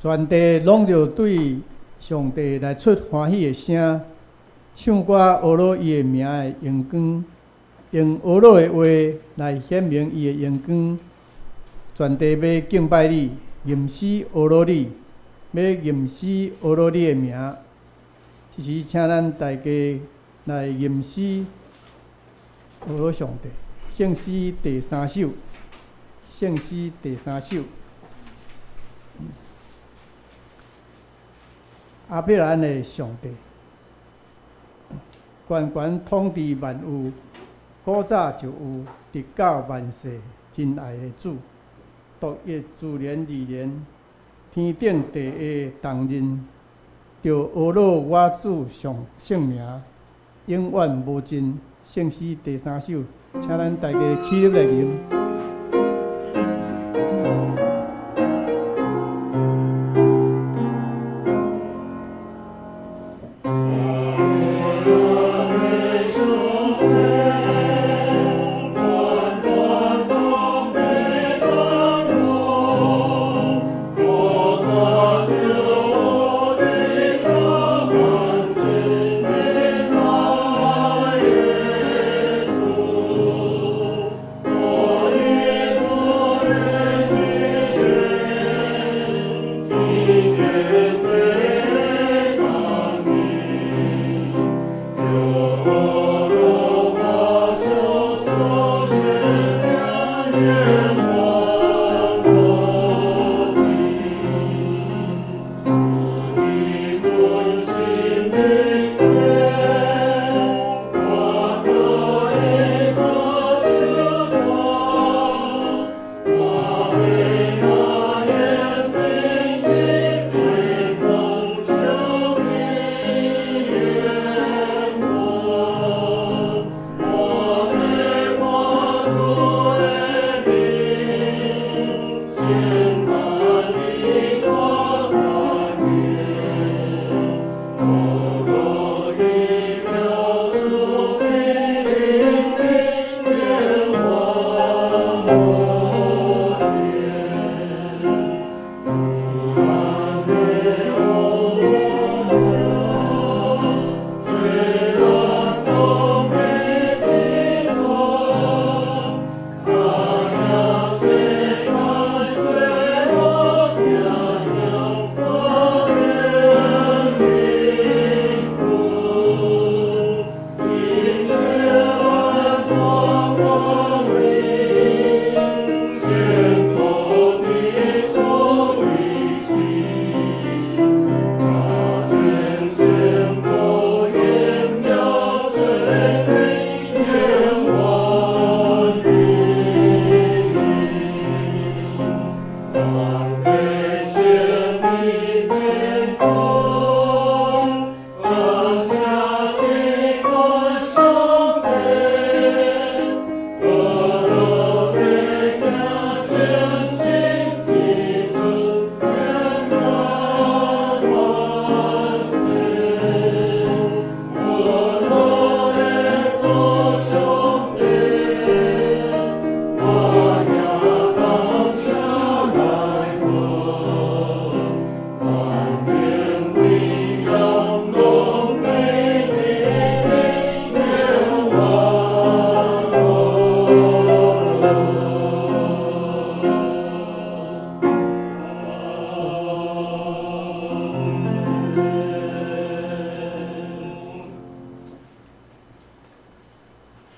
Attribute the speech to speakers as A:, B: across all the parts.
A: 全地攏著對上帝來出歡喜的聲，唱歌呵咾伊的名的榮光，用呵咾的話來顯明伊的榮光。全地欲敬拜你，吟詩呵咾你，欲吟詩呵咾你的名。這時，請咱大家來吟詩呵咾上帝。聖詩第三首，聖詩第三首。亞伯蘭的上帝，懸懸統治萬有，古早就有，直到萬世，親愛的主，獨一自然而然，天頂地下重任，著呵咾我主上聖名，永遠無盡。聖詩第三首，請咱大家起立來吟。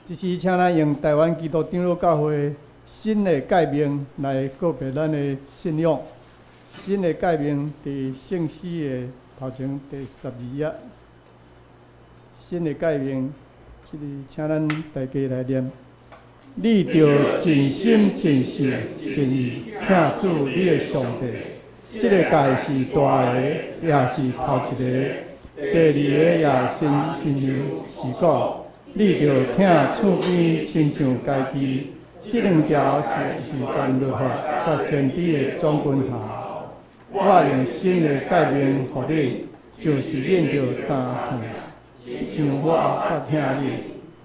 A: 這時，請咱用台灣基督長老教會新的誡命來告別咱的信仰。新的誡命佇聖詩的頭前第12頁。新的誡命，這個請咱大家來念。你著盡心盡性盡意疼主你的上帝。這個誡是大个，也是頭一個。第二個也親像是講，你著疼厝邊親像家己。這兩條是全律法佮先知的總拳頭。我用新的誡命予恁，就是恁著相疼，像我較疼恁，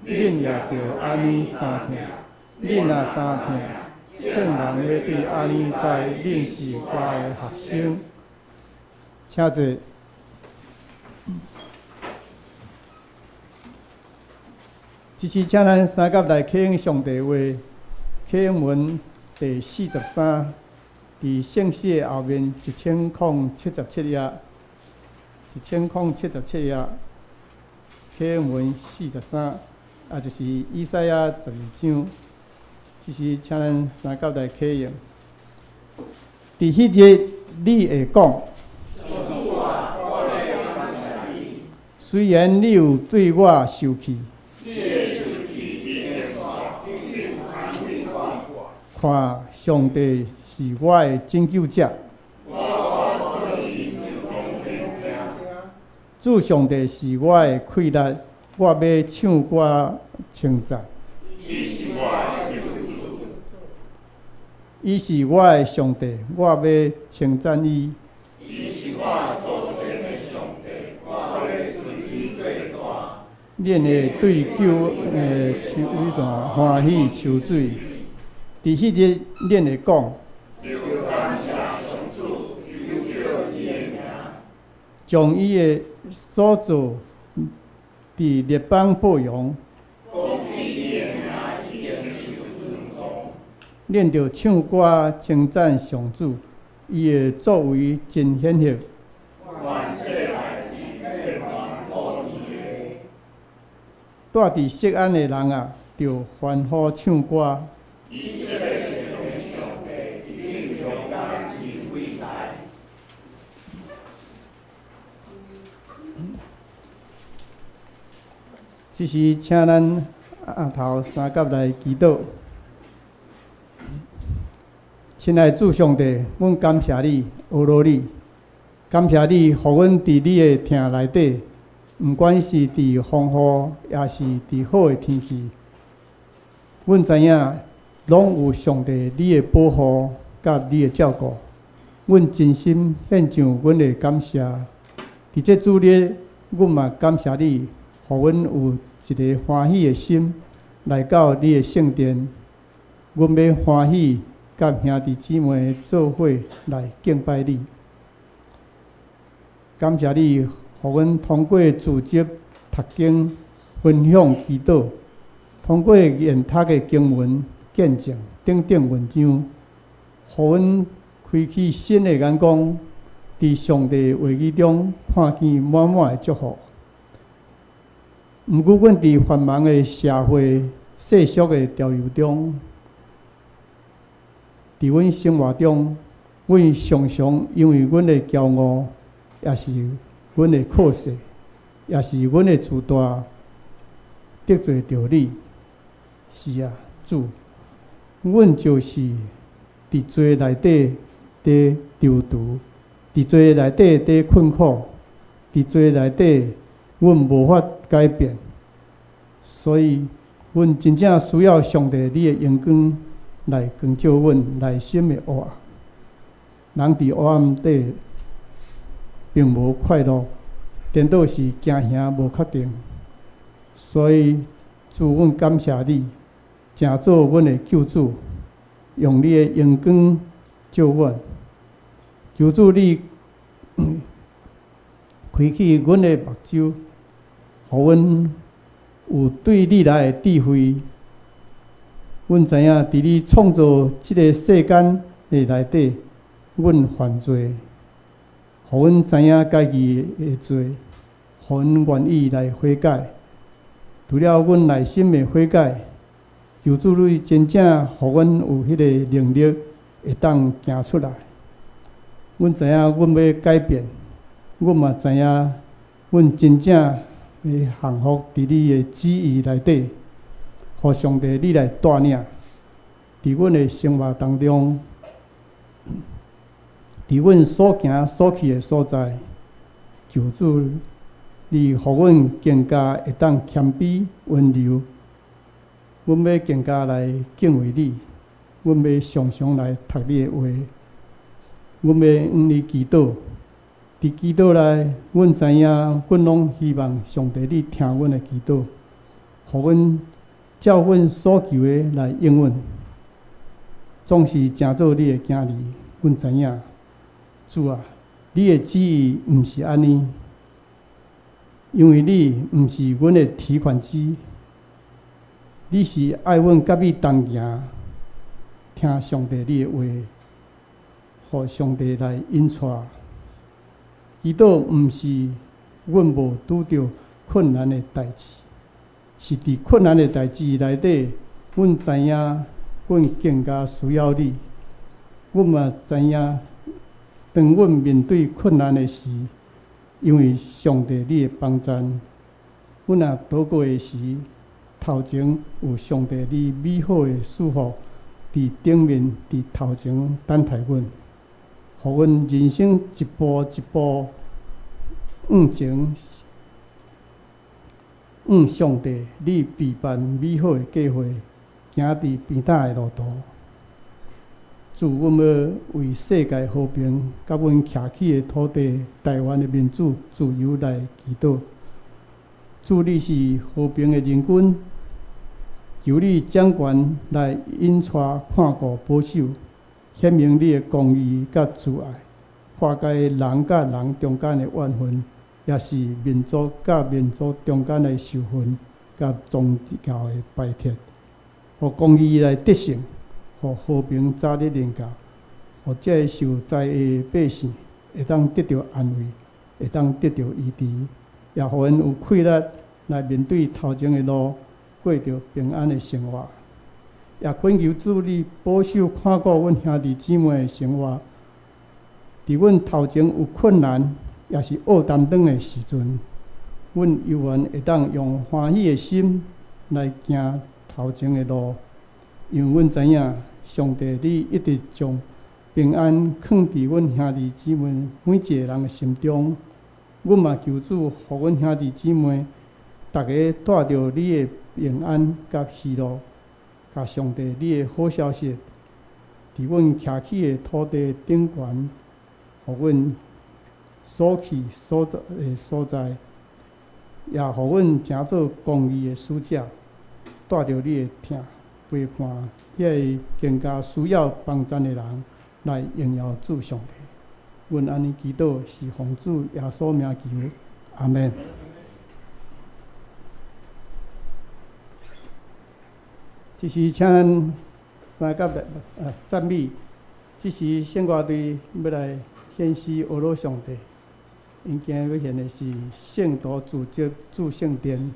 A: 恁也著按呢相疼。恁若相疼，眾人欲對按呢知恁是我的學生。請坐。這次請咱三甲來啟用上帝話，啟用文第43，佇聖詩的後面1077頁，1077頁，啟用文四十三，也就是以賽亞12章。這時請咱三甲來啟用。佇彼日，你會講：雖然你有對我受氣，看上帝是我的拯救者，主上帝是我的氣力，我欲唱歌稱讚。伊是我的上帝，我欲稱讚伊。恁會對救的泉歡喜抽水。佇彼日，恁會講，將伊的所做佇列邦報揚。恁著唱歌稱讚上主，伊的作為真顯赫。住佇錫安的人啊，著歡呼唱歌。這時，請咱阿頭三甲來祈禱。親愛主上帝，阮感謝你，阿羅你，感謝你，予阮佇你的疼內底，毋管是佇風雨，抑是佇好的天氣，阮知影攏有上帝你的保護佮你的照顧。阮真心獻上阮的感謝。佇這主日，阮嘛感謝你，予阮有一个歡喜的心來到你的聖殿。阮欲歡喜佮兄弟姊妹做伙來敬拜你。感謝你，予阮通過組織讀經、分享、祈禱，通過研讀的經文、見證等等文章，予阮開啟新的眼光，佇上帝話語中看見滿滿的祝福。毋過，阮佇繁忙的社會世俗的潮流中，佇阮生活中，阮常常因為阮的驕傲，抑是阮的靠勢，抑是阮的自大，得罪著你。是啊，主，阮就是佇罪內底佇躊躇，佇罪內底佇困苦，佇罪內底，阮無法改變，所以，阮真正需要上帝你的榮光來光照阮內心的黑暗。人佇黑暗底並無快樂，顛倒是驚嚇無確定。所以，主，阮感謝你，成做阮的救主，用你的榮光照阮。求主你開啟阮的目睭，予阮有對你來的智慧。阮知影，佇你創造這个世間的內底，阮犯罪，予阮知影家己的罪，予阮願意來悔改。除了阮內心的悔改，求主你真正予阮有彼个能力，會當行出來。阮知影阮欲改變，阮嘛知影阮真正欲降服佇你的旨意內底，予上帝你來帶領，佇阮的生活當中，佇阮所行所去的所在，求主你予阮更加會當謙卑溫柔，阮欲更加來敬畏你，阮欲常常來讀你的話，阮欲向你祈禱。佇祈禱內，阮知影，阮攏希望上帝你聽阮的祈禱，予阮照阮所求的來應允。總是成做你的囝兒，阮知影，主啊，你的旨意毋是按呢，因為你毋是阮的提款機，你是愛阮佮你同行，聽上帝你的話，予上帝來引帶。祈禱毋是阮無拄著困難的代誌，是佇困難的代誌內底，阮知影阮更加需要你。阮嘛知影，當阮面對困難的時，因為上帝你的幫贊，阮若禱告的時，頭前有上帝你美好的祝福佇頂面，佇頭前等待阮，予阮人生一步一步向前，向上帝你備辦美好的計劃，行佇平坦的路途。主，阮欲為世界和平，佮阮徛起的土地台灣的民主自由來祈禱。主，你是和平的仁君，求你掌權來引帶、看顧、保守，顯明你的公義佮慈愛，化解人佮人中間的怨恨，也是民族佮民族中間的仇恨，佮宗教的排斥，予公義來得勝，予和平早日臨到，予這个受災的百姓會當得著安慰，會當得著醫治，也予𪜶有氣力來面對頭前的路，過著平安的生活。也懇求主你保守看顧阮兄弟姊妹的生活，佇阮頭前有困難，也是僫擔當的時陣，阮猶原會當用歡喜的心來行頭前的路，因為阮知影上帝你一直將平安囥佇阮兄弟姊妹每一个人的心中。阮嘛求主，予阮兄弟姊妹逐家帶著你的平安佮喜樂，共上帝你的好消息，佇阮徛起的土地頂懸，予阮所去所在的所在，也予阮成做公義的使者，帶著你的疼陪伴彼个更加需要幫贊的人，來榮耀主上帝。阮按呢祈禱，是奉主耶穌名求，阿們。這時請咱三甲來讚美，這時聖歌隊欲來獻詩呵咾上帝，𪜶今日欲獻的是聖徒聚集祝聖殿。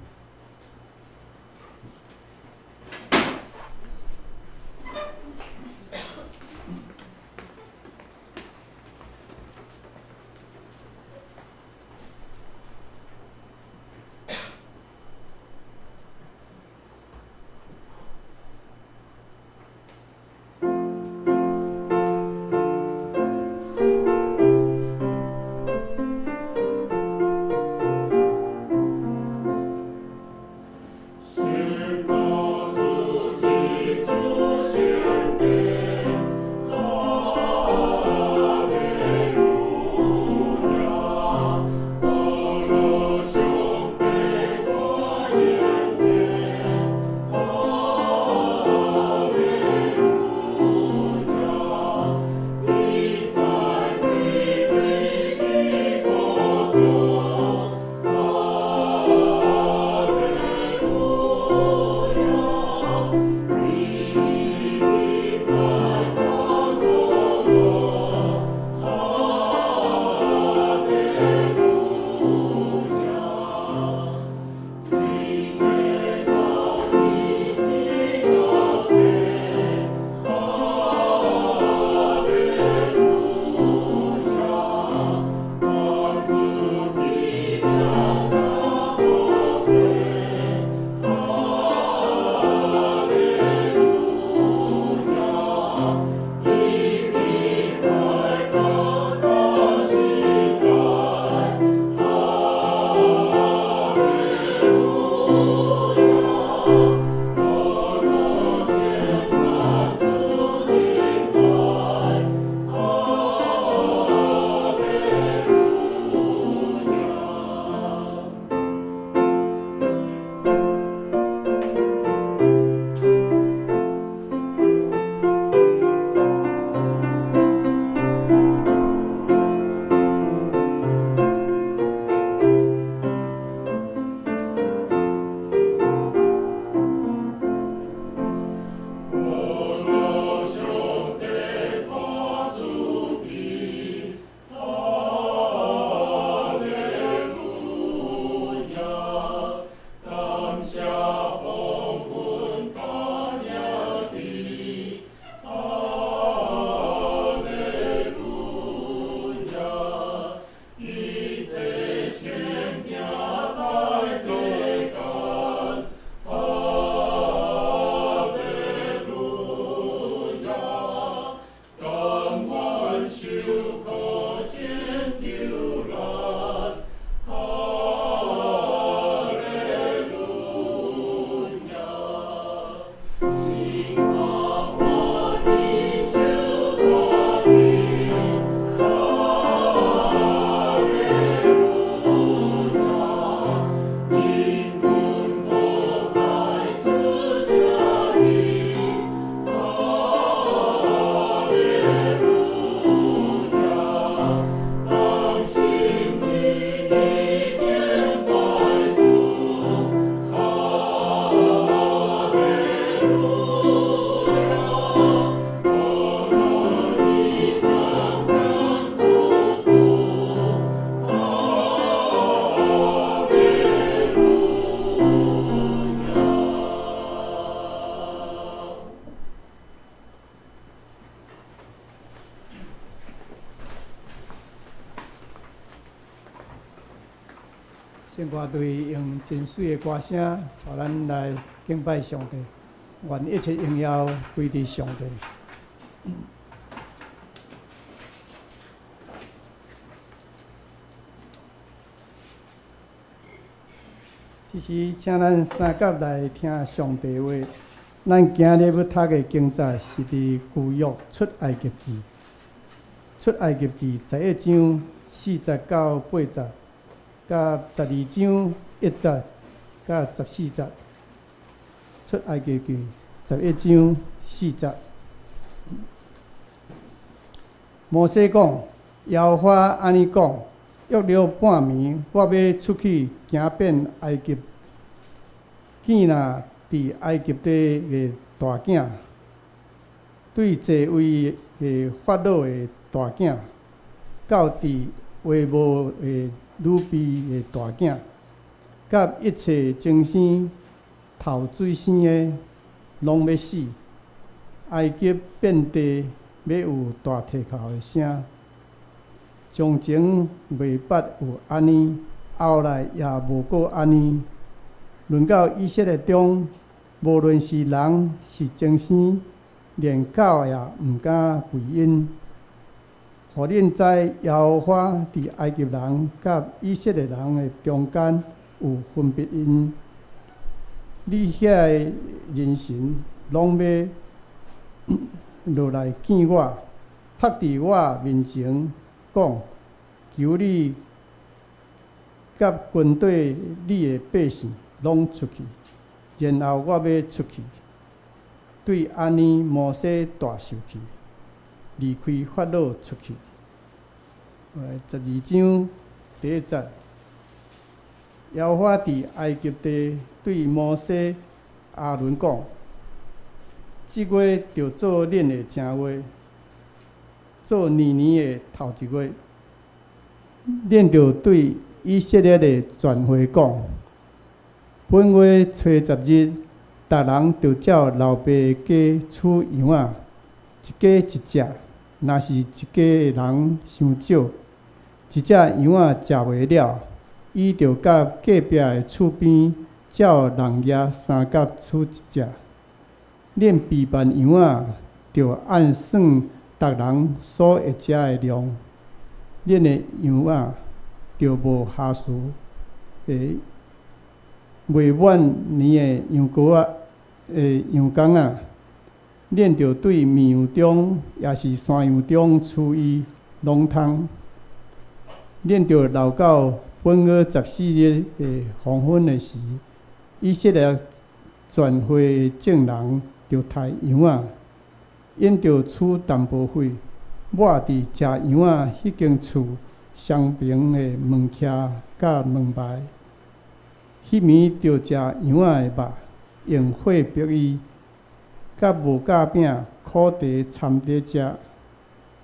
A: 聖歌隊用真媠的歌聲，帶咱來敬拜上帝。願一切榮耀歸佇上帝。這時，請咱三佮來聽上帝話。咱今日欲讀的經節是佇舊約出埃及記，出埃及記11章4節到8節，佮12章1節到14節。出埃及記十一章四節，摩西講：耶和華按呢講，約了半暝，我欲出去行遍埃及，見若佇埃及地的大囝，對坐位的法老的大囝，到佇話母的女婢的大囝，佮一切精生頭水生的，攏欲死。埃及遍地欲有大啼哭的聲，從前袂捌有按呢，後來也無閣按呢。輪到以色列中，無論是人是精生，連狗也毋敢跪𪜶。予恁知耶和華佇埃及人佮以色列人的中間有分別𪜶。你遐的人神攏欲落來見我，伏佇我面前，講：求你佮軍隊你的百姓攏出去，然後我欲出去。對按呢，摩西大受氣，離開法老出去。12章第1節，耶和華佇埃及地對摩西、亞倫講：這月著做恁的正月，做年年的頭一月。恁著對以色列的全會講：本月初十日，逐人著照老爸的家取羊仔，一家一隻。若是一家的人傷少，一隻羊仔食袂了，伊著佮隔壁的厝邊照人額相佮取一隻。恁備辦羊仔，著按算逐人所會食的量。恁的羊仔著無瑕疵，未滿年的羊羔仔的羊公仔，恁著對綿羊中，抑是山羊中取伊，攏通。恁著留到本月14日的黃昏的時，以色列全會的眾人著刣羊仔，𪜶著取淡薄血，抹佇食羊仔彼間厝雙爿的門徛佮門牌。彼暝著食羊仔的肉，用火煩伊，佮無酵餅、苦茶摻佇食，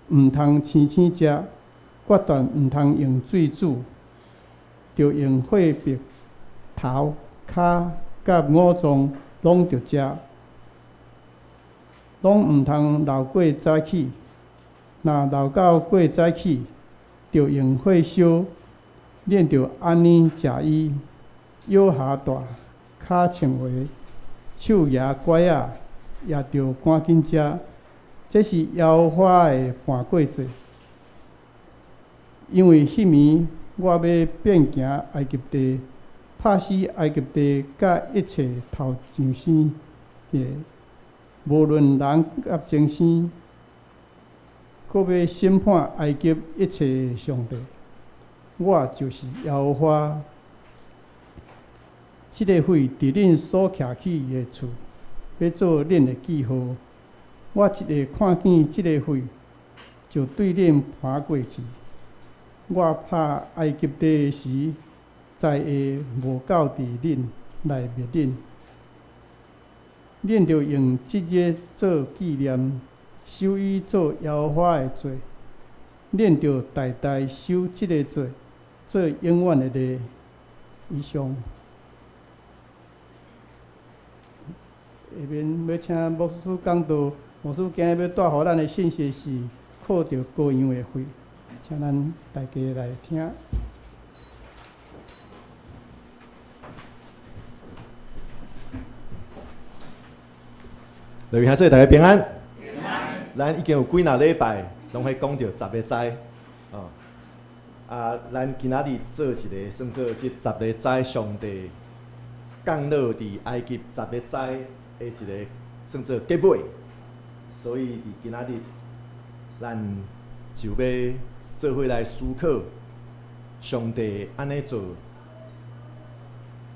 A: 毋通青青食，決斷毋通用水煮，著用火煩頭、跤佮五臟攏著食，攏毋通留過早起。若留到過早起，著用火燒。恁著按呢食伊，腰下大，跤穿鞋，手舉拐仔，也著趕緊食。這是耶和華的盤過節，因為彼暝我欲遍行埃及地，拍死埃及地佮一切頭上生的，無論人佮精生，閣欲審判埃及一切的上帝。我就是耶和華。這个血佇恁所徛起的厝，欲做恁的記號。我一下看見這个血，就對恁盤過去。我拍埃及地的時，災禍無到佇恁來滅恁。恁著用這日做紀念，守伊做耶和華的節。恁著代代守這个節，做永遠的例。以上。下面欲請牧師講道，牧師今日欲帶予咱的信息是靠著羔羊的血，請咱大家來聽。
B: 各位兄弟，大家平安。咱已經有幾若禮拜，攏喺講著十个災，哦。啊，咱今仔日做一个算做這十个災上帝降落佇埃及十个災的一個算做結尾。所以佇今仔日，咱就欲做伙來思考，上帝按呢做，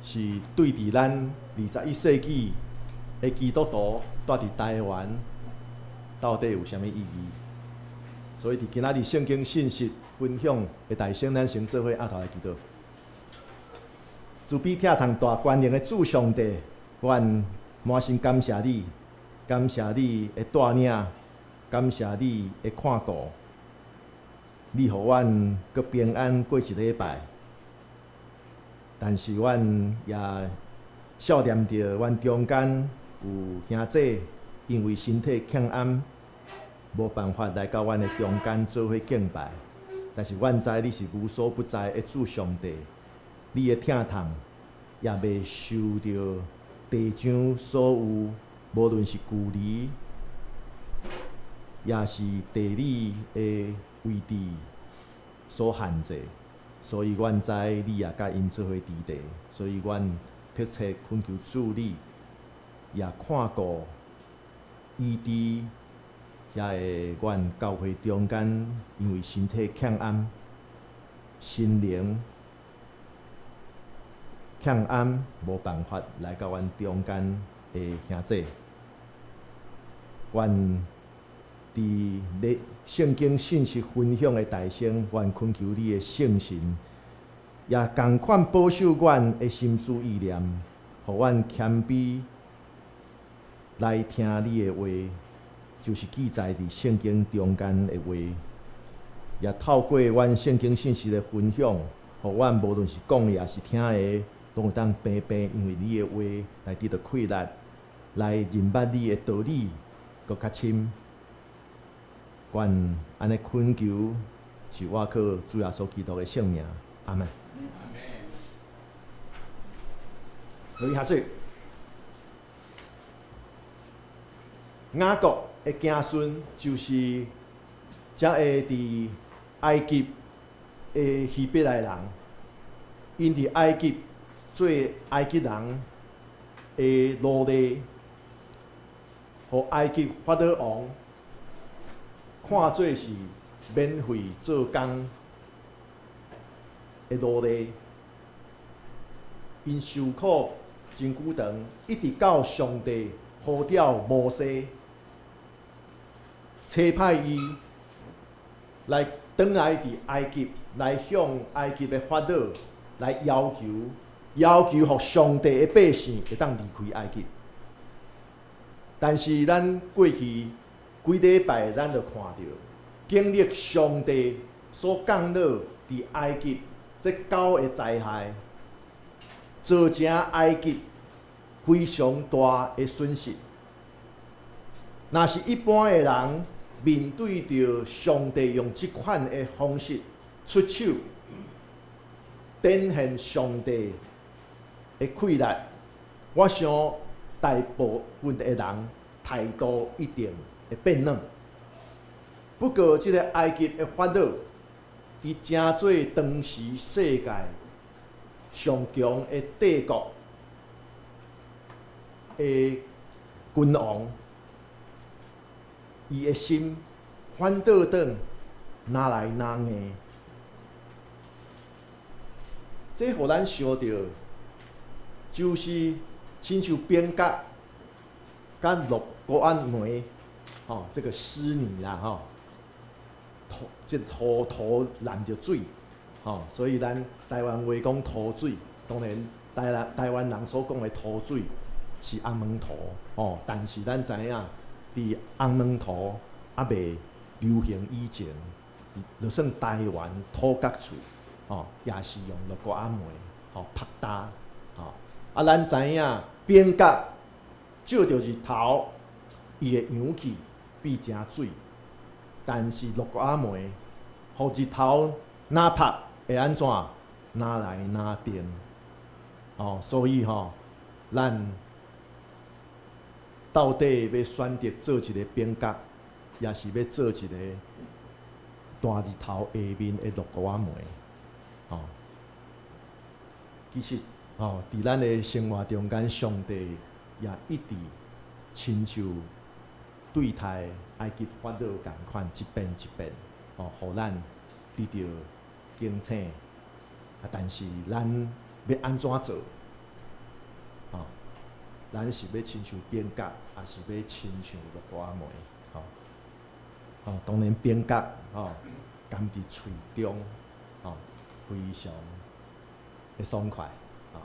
B: 是對佇咱21世紀的基督徒蹛佇台灣，到底有啥物意義？所以佇今仔日聖經信息分享的大先，咱先做伙徛頭來祈禱。慈悲疼痛大權能的主上帝，阮滿心感謝你，感謝你的帶領，感謝你的看顧，你予阮閣平安過一禮拜。但是阮也想念著阮中間有兄弟因為身體欠安，無辦法來到阮的中間做伙敬拜。但是阮知你是無所不在的主上帝，你的疼痛也袂受著地上所有，無論是距離，也是地理的位置所限制。所以阮知你也佮𪜶做伙佇地，所以阮迫切懇求主你，也看顧醫治遐个阮教會中間，因為身體欠安、心靈欠安，無辦法來到阮中間的兄弟。阮佇咧聖經信息分享的大先，阮懇求你的聖神，也仝款保守阮的心思意念，予阮謙卑來聽你的話，就是記載佇聖經中間的話。也透過阮聖經信息的分享，予阮無論是講的抑是聽的，攏會當平平因為你的話來得著氣力，來認捌你的道理，閣較深。阮按呢懇求，是倚靠主耶穌基督的聖名，阿門。落去下水。雅各的子孫就是這个佇埃及的希伯來人，𪜶佇埃及做埃及人的奴隸，予埃及法老王看做是免費做工的奴隸，𪜶受苦真久長，一直到上帝呼召摩西，差派伊來轉來佇埃及，來向埃及的法老來要求，要求予上帝的百姓會當離開埃及。但是咱過去幾禮拜，咱就看著經歷上帝所降落佇埃及這九个災害，造成埃及非常大的損失。若是一般的人面對著上帝用這款的方式出手，展現上帝的氣力，我想大部分的人態度一定會變軟。不過，這个埃及的法老，伊成做當時世界上強的帝國的君王，伊的心反倒轉，愈來愈硬。這予咱想著，就是親像扁角佮落菇仔糜，吼，這个濕泥啦，吼，塗這塗塗染著水，吼，所以咱台灣話講塗水，當然台南台灣人所講的塗水是紅毛塗，吼，但是咱知影，佇紅毛塗猶未流行以前，就算台灣土角厝，吼，也是用落菇仔糜，吼，曝焦，吼，啊，咱知影扁角照著日頭，伊的陽氣變成水，但是落菇仔糜，予日頭若曝會按怎？愈來愈甜，哦，所以吼，咱到底欲選擇做一个反角，抑是欲做一个大日頭下面的落孤仔糜？吼，其實吼，佇咱的生活中間，上帝也一直親像對待埃及法老仝款，一遍一遍，吼，予咱得著警醒。啊，但是咱欲按怎做？吼，咱是欲親像反角，抑是欲親像落孤仔糜？吼，吼，當然反角，吼，含佇喙中，吼，非常的爽快，吼，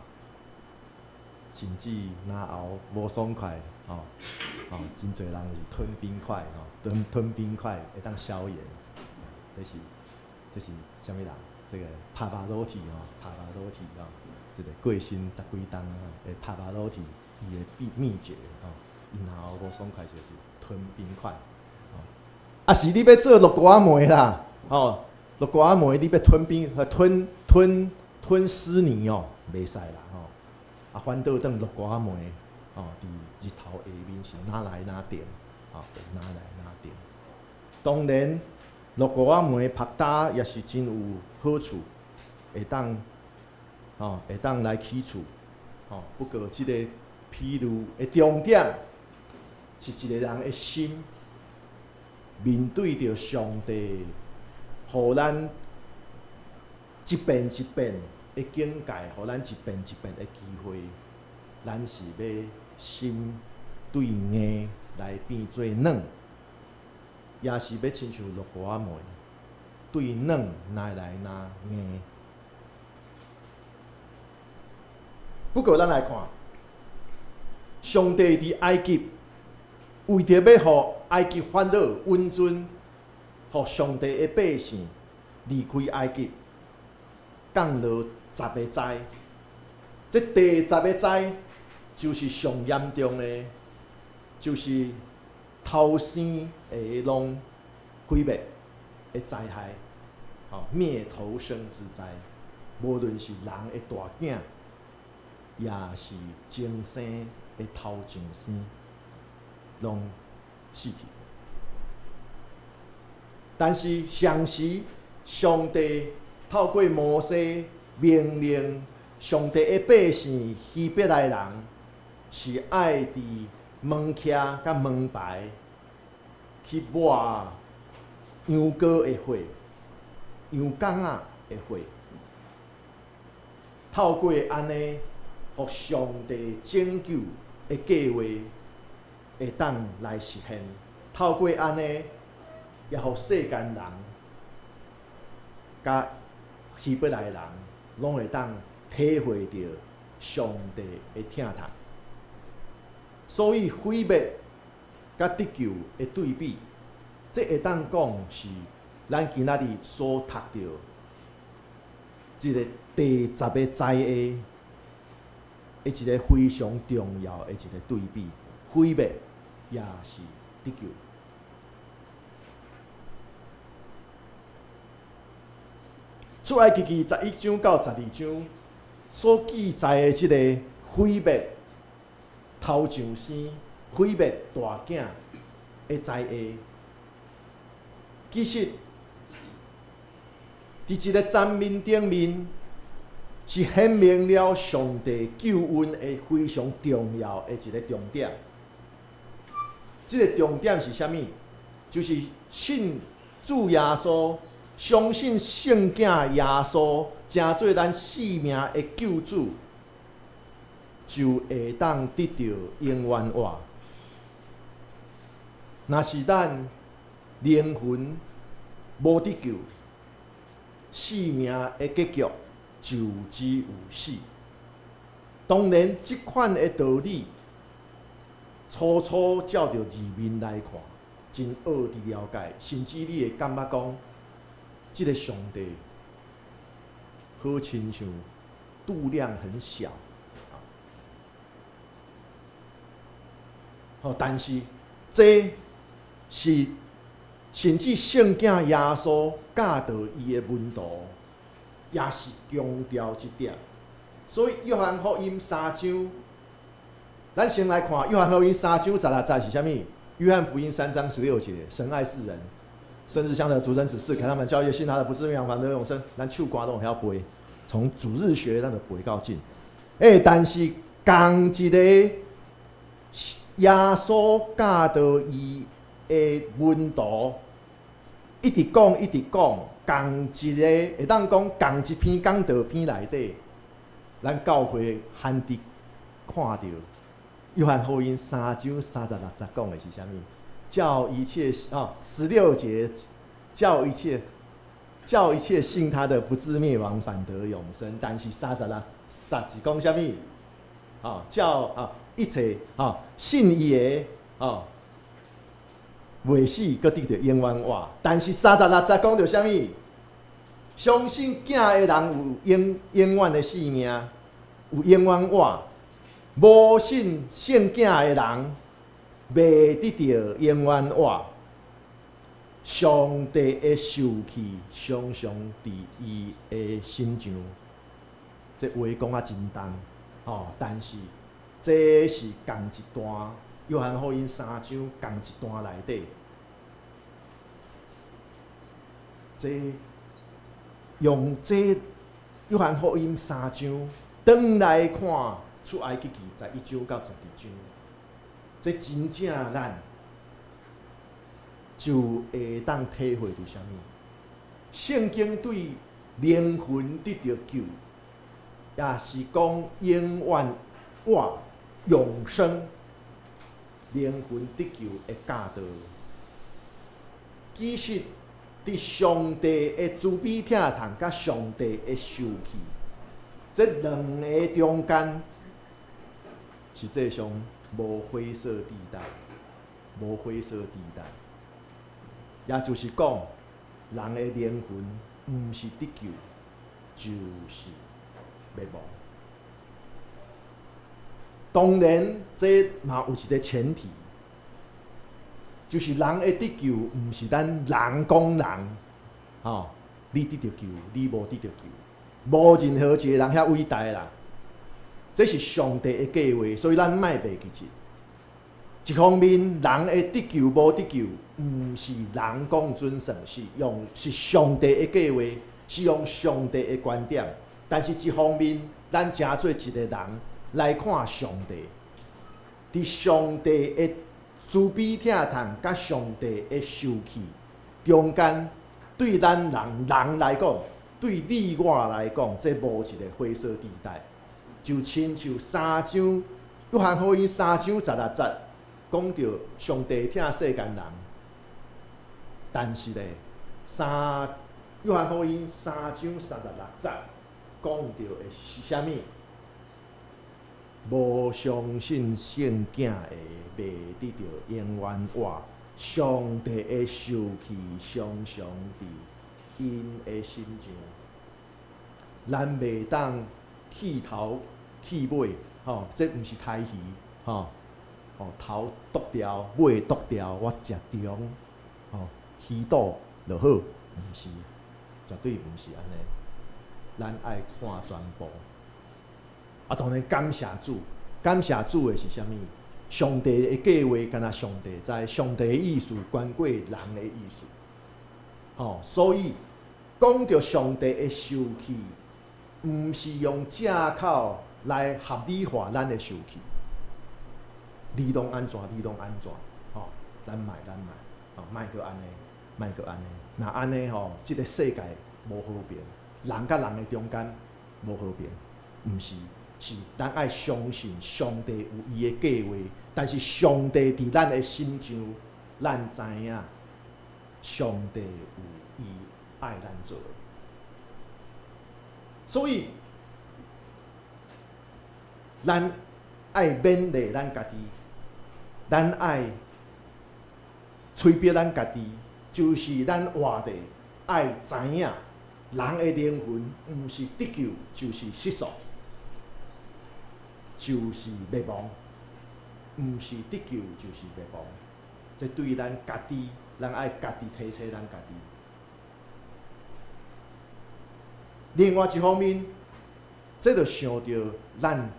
B: 甚至嚨喉無爽快，吼，吼，真濟人是吞冰塊，吼，吞吞冰塊會當消炎，這是啥物人？這個帕瓦羅蒂吼，帕瓦羅蒂吼，這個過身十幾冬啊，的帕瓦羅蒂伊的秘訣吼，伊嚨喉無爽快就是吞冰塊，吼，啊是你欲做落孤仔糜啦，吼，落孤仔糜你欲吞冰，吞吞吞屎泥哦，袂使啦吼，啊反倒轉落孤仔糜，吼，佇日頭下面是若來若定，吼，若來若定。當然，落孤仔糜曝焦也是真有好處，會當，吼，會當來去臭，吼。不過這个譬喻的重點是一個人的心面對著上帝，予咱一遍一遍的警戒，予咱一遍一遍的機會，咱是欲心對硬來變做軟，抑是欲親像落孤仔糜，對軟來來若硬。不過，咱來看，上帝佇埃及，為著欲予埃及法老允准，予上帝的百姓離開埃及，降落十个災。這第十个災就是上嚴重的，就是頭生的攏毀滅的災害，吼，滅頭生之災。無論是人的大囝，抑是前生的頭上生，攏死去。但是，同時，上帝透過摩西命令上帝的百姓希伯來人，是愛佇門徛佮門牌去抹羊羔的血，羊公仔的血，透過按呢，予上帝拯救的計劃會當來實現。透過按呢，也予世間人佮希伯來人攏會當體會著上帝的疼痛。所以毀滅佮得救的對比，這會當講是咱今仔日所讀著這个第十个災厄的一个非常重要的一个對比，毀滅抑是得救。出埃及記11章到12章所記載的這個毀滅頭上生、毀滅大囝的災厄，其實佇這个場面頂面是顯明了上帝救恩的非常重要的一个重點。這个重點是啥物？就是信主耶穌，相信聖囝耶穌，成做咱性命的救主，就會當得著永遠活。若是咱靈魂無得救，性命的結局就只有死。當然，這款的道理，粗粗照著字面來看，真學佇了解，甚至你會感覺講，這个上帝好親像度量很小。吼，但是這是甚至聖囝耶穌教導伊的門徒，也是強調這點。所以約翰福音3章咱先來看約翰福音三章十六節是啥物？約翰福音三章十六節，神愛世人，甚至將他的獨生子賜給他們，叫一切信他的不至滅亡，反得永生。咱唱歌攏會曉背，從主日學咱就背到盡。但是仝一個耶穌教導伊的門徒，一直講一直講，仝一個會當講仝一篇講道篇內底，咱教會罕得看著約翰福音三章三十六節講的是啥物？叫一切哦，十六節叫一切信他的不至滅亡，反得永生。但是三十六節是講啥物？叫一切信伊的袂死，閣得著永遠活。但是三十六節講著啥物？相信囝的人有永永遠的性命，有永遠活。無信聖囝的人，袂得著永遠活。上帝的受氣常常佇伊的身上。這話講啊真重，吼！但是這是仝一段，約翰福音三章仝一段內底，這用這約翰福音三章轉來看出埃及記11章到12章，這真正咱就會當體會著啥物？聖經對靈魂得著救，也是講永遠活永生靈魂得救的教導。其實，佇上帝的慈悲疼痛佮上帝的受氣，這兩个中間，實際上無灰色地帶，無灰色地帶。也就是講，人的靈魂毋是得救，就是滅亡。當然，這嘛有一个前提，就是人會得救，毋是咱人講人，吼，你得著救，你無得著救，無任何一个人遐偉大啦。這是上帝的計畫，所以咱莫袂記得。一方面，人會得救無得救，毋是人講準算，是用是上帝的計劃，是用上帝的觀點。但是，一方面，咱成做一个人來看上帝，佇上帝的慈悲疼痛佮上帝的受氣中間，對咱人人來講，對你我來講，這無一个灰色地帶。就親像三章約翰福音三章十六節講著上帝疼世間人，但是咧，三約翰福音三章三十六節講著的是啥物？無相信聖囝的，袂得著永遠活。上帝的受氣常常佇𪜶的身上，咱袂當氣頭氣尾，吼，這毋是刣魚，吼，吼頭剁掉，尾剁掉，我食中，吼，魚肚就好，毋是，絕對毋是按呢。咱愛看全部。啊，當然感謝主，感謝主的是啥物？上帝的計劃，敢若上帝知，上帝的意思懸過人的意思。吼，所以講著上帝的受氣，毋是用藉口來合理化咱的受氣。你攏按怎，你攏按怎，吼，咱莫咱莫，吼，莫閣按呢，莫閣按呢。若按呢吼，這个世界無和平，人佮人的中間無和平，毋是，是咱愛相信上帝有伊的計劃，但是上帝佇咱的身上，咱知影上帝有伊愛咱做的，所以咱愛勉勵咱家己，咱愛催逼咱家己，就是咱活著愛知影，人的靈魂毋是得救，就是失喪。就是滅亡，毋是得救就是滅亡。這對咱家己，咱愛家己提醒咱家己。另外一方面，這就想著咱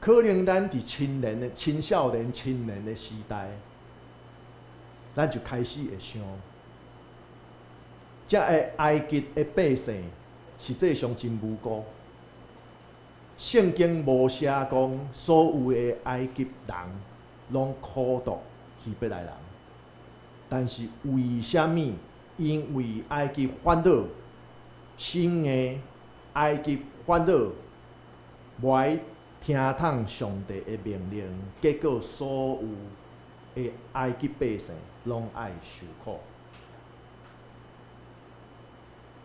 B: 可能咱佇青年的青少年、青年的時代，咱就開始會想，這个埃及的百姓實際上真無辜。聖經無寫講所有的埃及人攏苦毒希伯來人，但是為啥物？因為埃及法老新的埃及法老無愛聽從上帝的命令，結果所有的埃及百姓攏愛受苦。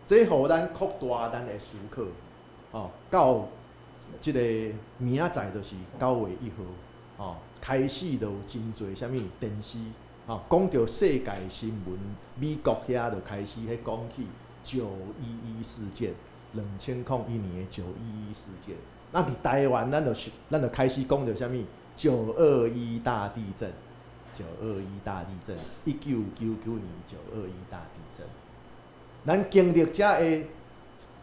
B: 這予咱擴大咱的思考，哦，到這個明仔載就是9月1號，哦，開始就有真濟啥物電視，哦，講著世界新聞，美國遐就開始彼講起九一一事件，2001年的九一一事件。那佇台灣，咱就開始講著啥物九二一大地震，九二一大地震，1999年九二一大地震。咱經歷這个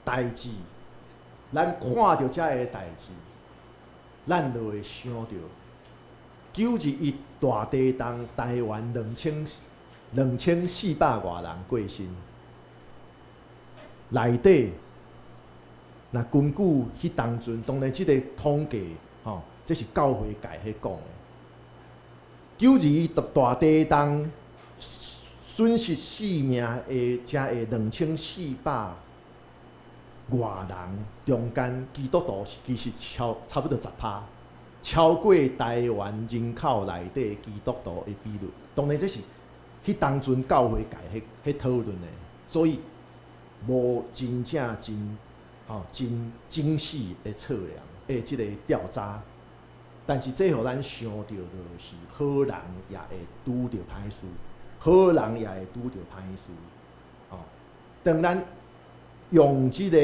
B: 代誌，咱看著這个代誌，咱就會想著九二一大地震，台灣2400外人過身，內底若根據彼當陣，當然這个統計吼，這是教會界彼講的。九二一大地震損失性命的，這个2400外人中間，基督徒其實超差不多10趴，超過台灣人口內底基督徒的比率。當然這是彼當陣教會界彼討論的，所以無真正真吼真精細的測量的這个調查。但是這予咱想著就是好人也會拄著歹事，好人也會拄著歹事。吼，當咱用這個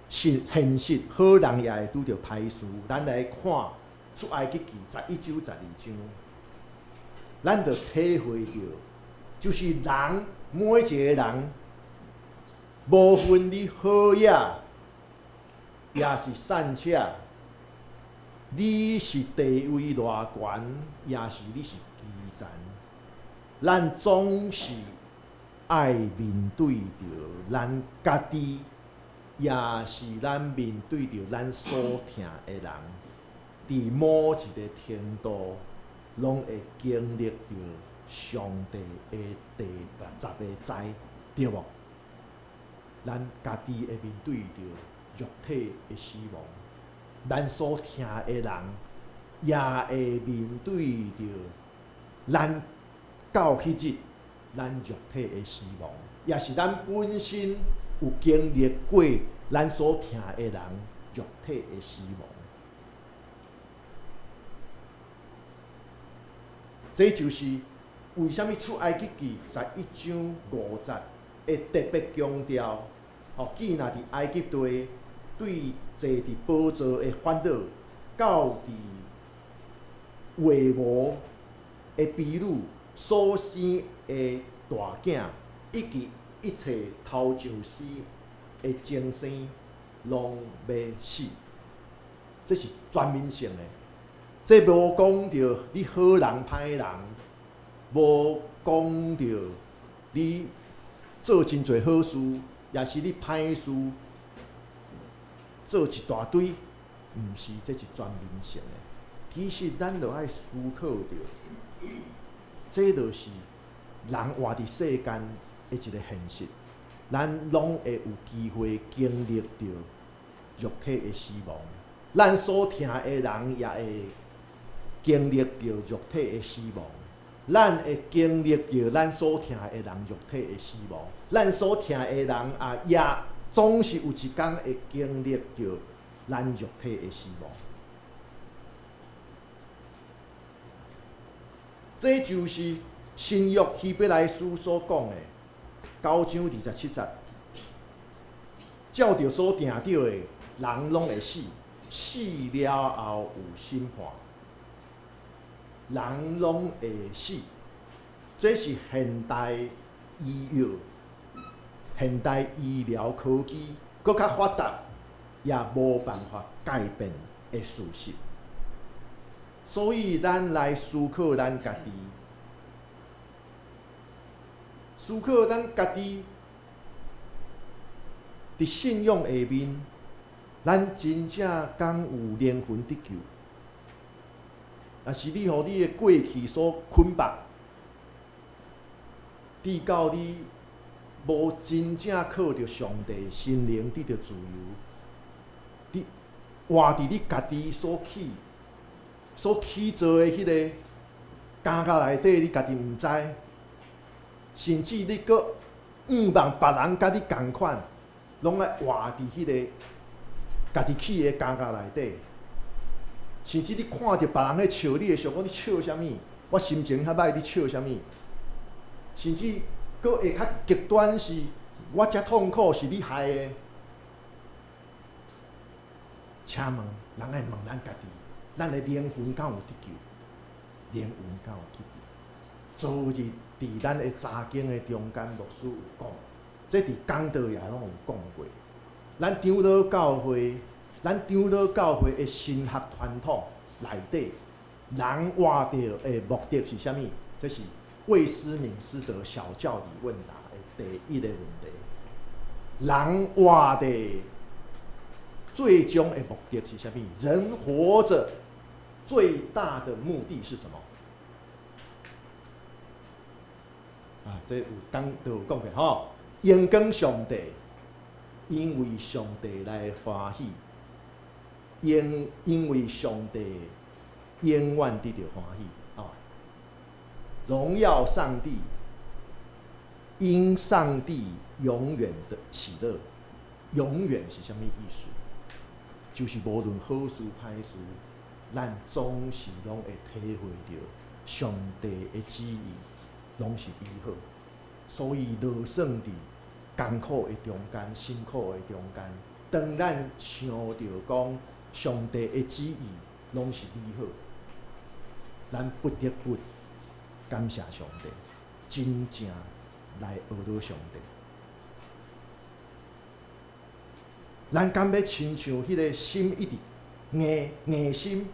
B: 現實，好人也會拄著歹事。咱來看出埃及記11章、12章，咱就體會著，就是人每一个人，無分你好野，抑是散赤，你是地位偌懸，抑是你是基層，咱總是愛面對著咱家己，也是咱面對著咱所疼的人，佇某一个程度，攏會經歷著上帝的第十个災，對無？咱家己會面對著肉體的死亡，咱所疼的人也會面對著咱到彼日，咱肉體的死亡，也是咱本身有經歷過咱所疼的人肉體的死亡。這就是為啥物出埃及記11章5節會特別強調，吼，既若佇埃及地對坐佇寶座的法老，到佇岳母的婢女所生的大囝，以及一切頭上生的精生，攏欲死。這是全面性的，這無講著你好人歹人，無講著你做真濟好事，抑是你歹事做一大堆，毋是，這是全面性的。其實咱著愛思考著，這就是人活佇世間的一個現實。咱攏會有機會經歷著肉體的死亡，咱所疼的人也會經歷著肉體的死亡，咱會經歷著咱所疼的人肉體的死亡，咱所疼的人啊，也總是有一工會經歷著咱肉體的死亡。這就是新約希伯來書所講的9章27節，照著所定著的，人攏會死，死了後有審判，人攏會死。這是現代醫藥、現代醫療科技閣較發達，也無辦法改變的事實。所以咱來思考咱家己，思考咱家己佇信仰下面，咱真正敢有靈魂得救？抑是你予你的過去所捆綁，直到你無真正靠著上帝心靈得著自由，你活佇你家己所起造的彼个監獄內底，你家己毋知，甚至你閣向望別人佮你仝款，攏愛活佇彼个家己起的監獄內底，甚至你看著別人咧笑你，會想講你笑啥物？我心情較䆀，你笑啥物？甚至閣會較極端是，我遮痛苦是你害的。請問，人愛問咱家己，咱的靈魂敢有得救？靈魂敢有得救？昨日佇咱的查經的中間，牧師有講，這佇講道也攏有講過。咱長老教會的神學傳統內底，人活著的目的是啥物？這是衛斯敏斯德小教理問答的第一个問題。人活的最終的目的是啥物？人活著最大的目的是什麼？啊，這有講都有講過吼。榮光上帝，因為上帝來歡喜，因為上帝永遠得著歡喜。哦，榮耀上帝，因上帝永遠的喜樂，永遠是啥物意思？就是無論好事歹事，咱總是攏會體會著上帝的旨意，攏是美好。所以，就算佇艱苦的中間、辛苦的中間，當咱想著講上帝的旨意攏是美好，咱不得不感謝上帝，真正來學著上帝。咱敢欲親像彼个心一直硬硬心，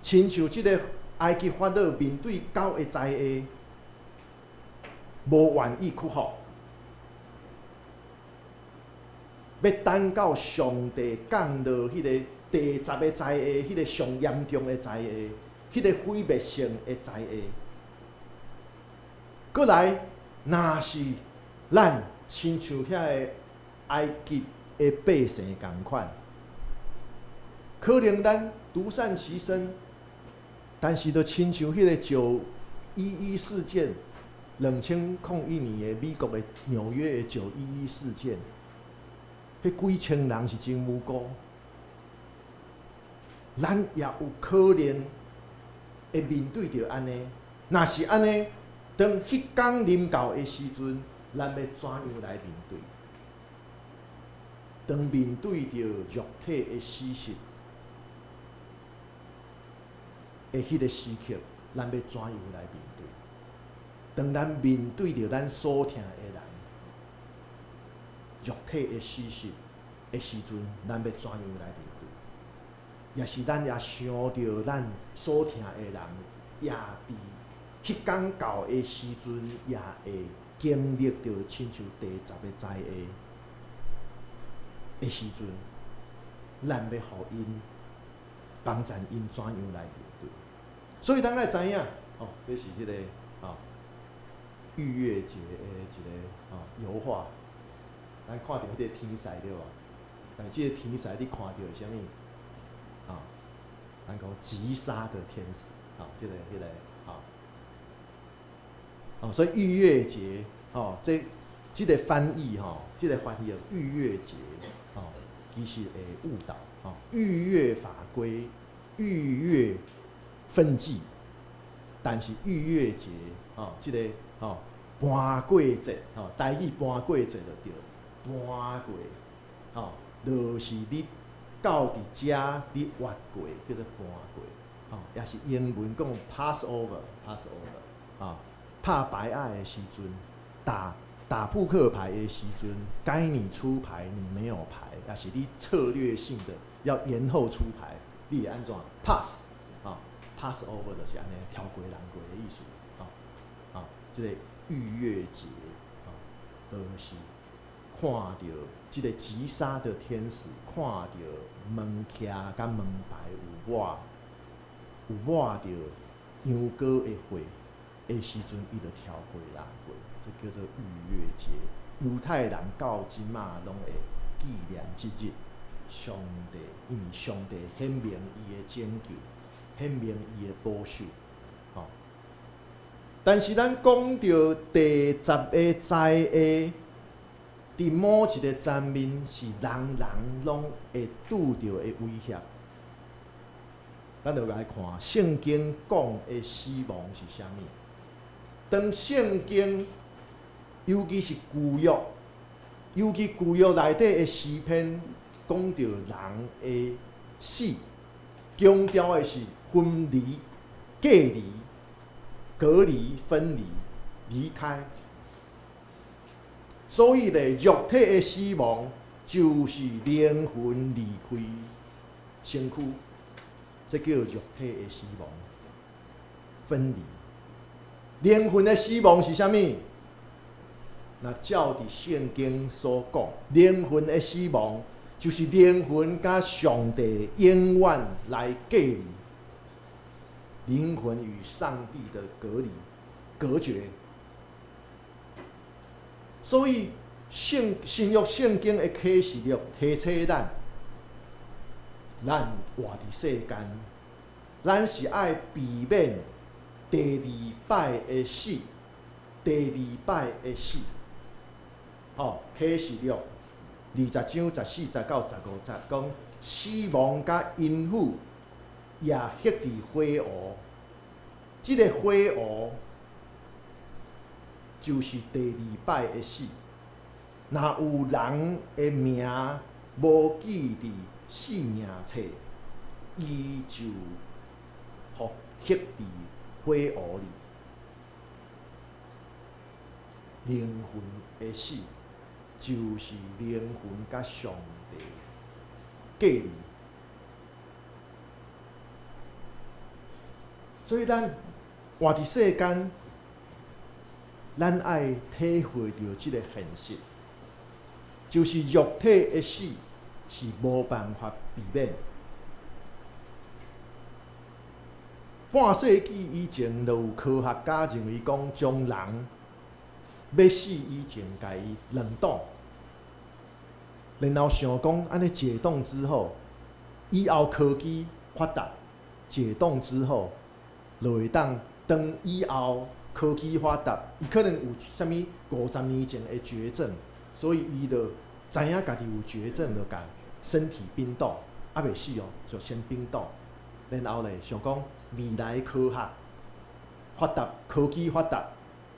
B: 親像這个埃及法老面對九个災禍，無願意屈服，欲等到上帝降落彼个第十个災禍，彼个上嚴重的災禍，彼个毀滅性的災禍。閣來，若是咱親像遐个埃及的百姓仝款，可能咱獨善其身，但是就親像彼个9·11事件，2001年的美國的紐約的九一一事件，彼幾千人是真無辜，咱也有可能會面對著按呢。若是按呢，當彼工臨到的時陣，咱欲怎樣來面對？當面對著肉體的死實的彼个時刻，咱欲怎樣來面對？當咱面對著咱所疼的人，肉體的死實的時陣，咱欲怎樣來面對？抑是咱也想著咱所疼的人，也佇彼工到的時陣，也會經歷著親像第十个災禍的時陣，咱欲予𪜶幫贊𪜶怎樣來面對？所以咱愛知影，哦，這是彼个逾越節的一个油畫，咱看著彼个天使對無？但是這个天使你看著是啥物？啊，咱講擊殺的天使，啊，這个彼个，啊，哦，所以逾越節，哦，這個翻譯吼，這個翻譯逾越節，哦，其實會誤導，哦，逾越法規、逾越分際，但是逾越節，哦，這個哦，搬過節，吼，台語搬過節就對，搬過，吼，就是你到佇遮你越過，叫做搬過，吼，抑是英文講 Passover，Passover，啊，拍牌仔的時陣，打撲克牌的時陣，該你出牌你沒有牌，抑是你策略性的要延後出牌，你會按怎 pass？吼，Passover 就是按呢，跳過人過的意思，吼，吼，這個逾越節，吼，就是看著這個擊殺的天使，看著門徛佮門牌有抹著羊羔的血的時陣，伊就跳過人過，這叫做逾越節。猶太人到這馬攏會紀念這日，上帝因為上帝顯明伊的拯救，顯明伊的保守，吼。但是咱講著第十個災厄，佇某一個層面是人人攏會拄著的威脅。咱就來看聖經講的死亡是啥物。當聖經，尤其是舊約，尤其舊約內底的詩篇，講著人的死，強調的是分離、隔離、隔離、分離、離開。所以咧，肉體的死亡就是靈魂離開身軀，這叫肉體的死亡，分離。靈魂的死亡是啥物？若照佇聖經所講，靈魂的死亡就是靈魂佮上帝永遠來隔離，靈魂與上帝的隔離、隔絕。所以聖新約聖經的啟示錄提醒咱，咱活佇世間，咱是愛避免第二擺的死，第二擺的死。吼，啟示錄20章14節到15節講，死亡佮陰府也彼佇火湖，這個火湖就是第二擺的死。若有人的名無記佇生命冊，伊就予彼佇火湖裡。靈魂的死，就是靈魂佮上帝隔離。所以咱活佇世間，咱愛體會著這個現實，就是肉體的死是無辦法避免。半世紀以前，就有科學家認為講，將人欲死以前，共伊冷凍，然後想講按呢解凍之後，以後科技發達，解凍之後，就會當當以後科技發達，伊可能有啥物50年前的絕症，所以伊就知影家己有絕症，就共身體冰凍，猶未死哦，就先冰凍，然後咧想講未來科學發達，科技發達，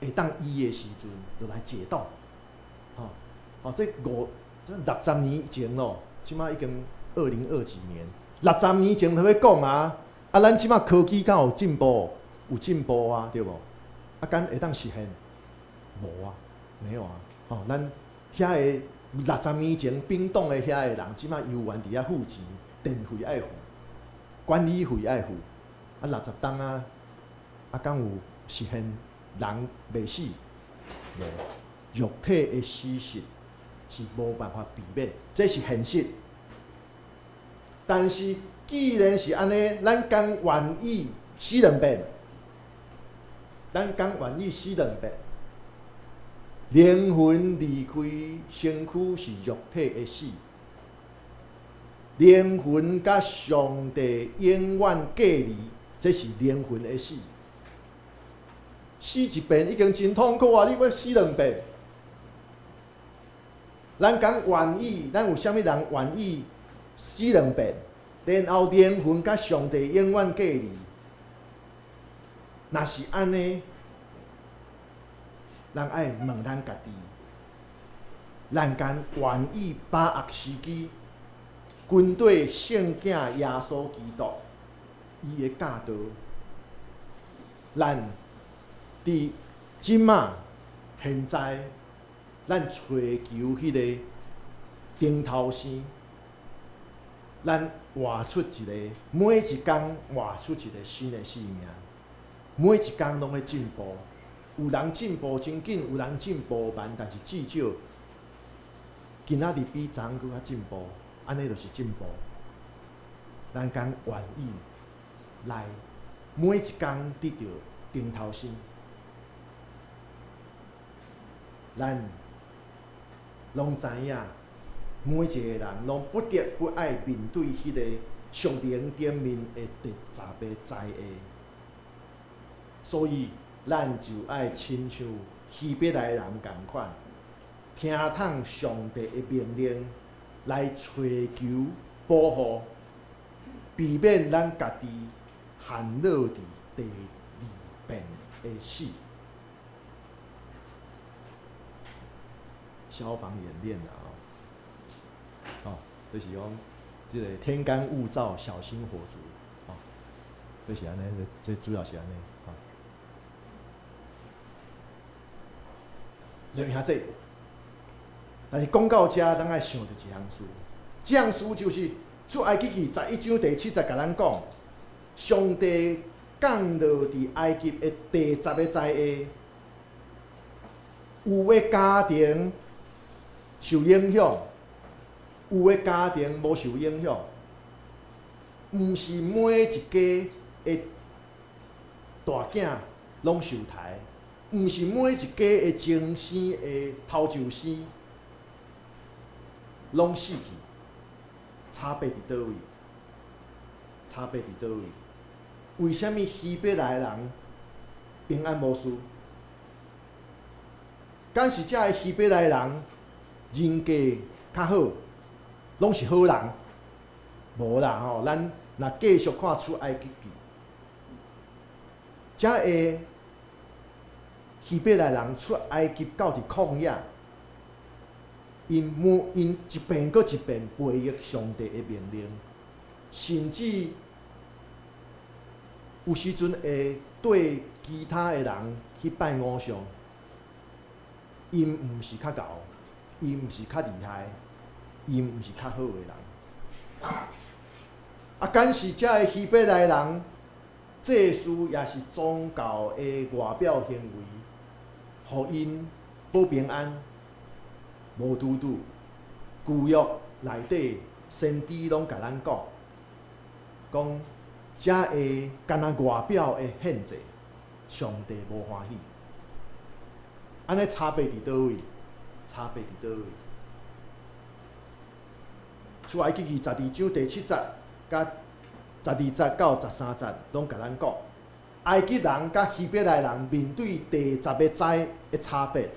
B: 會當醫的時陣，就來解凍，吼，哦，這五這60年前咯，這馬已經二零二幾年，六十年前就欲講啊，啊，咱這馬科技敢有進步？有進步啊，對無？啊，敢會當實現？無啊，沒有啊，吼，咱遐个六十年前冰凍的遐个人，這馬猶原佇遐付錢，電費愛付，管理費愛付，啊，六十冬啊，啊，敢有實現？人袂死，無肉體的死實是無辦法避免，這是現實。但是既然是按呢，咱敢願意死兩遍？咱敢願意死兩遍？靈魂離開身軀是肉體的死，靈魂佮上帝永遠隔離，這是靈魂的死。死一遍已經真痛苦啊！你欲死兩遍？咱敢願意？咱有啥物人願意死兩遍，然後靈魂佮上帝永遠隔離？若是按呢，咱愛問咱家己：咱敢願意把握時機，跟綴聖囝耶穌基督伊的教導？咱佇這馬現在，咱揣求彼個頂頭生，咱活出一個，每一工活出一個新的生命，每一工攏咧進步。有人進步真緊，有人進步慢，但是至少今仔日比昨昏閣較進步，按呢就是進步。咱敢願意來每一工得著頂頭薪？咱攏知影，每一個人攏不得不愛面對彼個屬靈頂面的第十個災厄，所以咱就愛親像希伯來人仝款，聽從上帝的命令來揣求保護，避免咱家己陷落佇第二遍的死。消防演練啦，吼，哦，就是講這個天乾物燥，小心火燭，哦，這是按呢，這主要是按呢，哦。兩兄弟，但是講到遮，咱愛想著一項事，這項事就是出埃及記十一章第七節共咱講，上帝降落佇埃及的第十个災厄，有的家庭受影響，有的家庭無受影響，毋是每一家的大囝攏受刣，毋是每一家的前生的頭一生攏死去，差別佇佗位？差別佇佗位？為啥物希伯來人平安無事？敢是這个希伯來人人格較好，攏是好人？無啦吼，咱若繼續看出埃及記，這个希伯來人出埃及到佇曠野，𪜶每𪜶一遍閣一遍背逆上帝的命令，甚至有時陣會對其他的人去拜偶像。𪜶毋是較𠢕，𪜶毋是較厲害，𪜶毋是較好的人。啊，敢是這个希伯來人祭司也是宗教的外表行為，予𪜶保平安，無拄拄。舊約內底先知攏共咱講，講這个干焦外表的獻祭，上帝無歡喜。按呢差別佇佗位？差別佇佗位？出埃及記十二章第七節，佮十二節到十三節，攏共咱講，埃及人佮希伯來人面對第十个災的差別，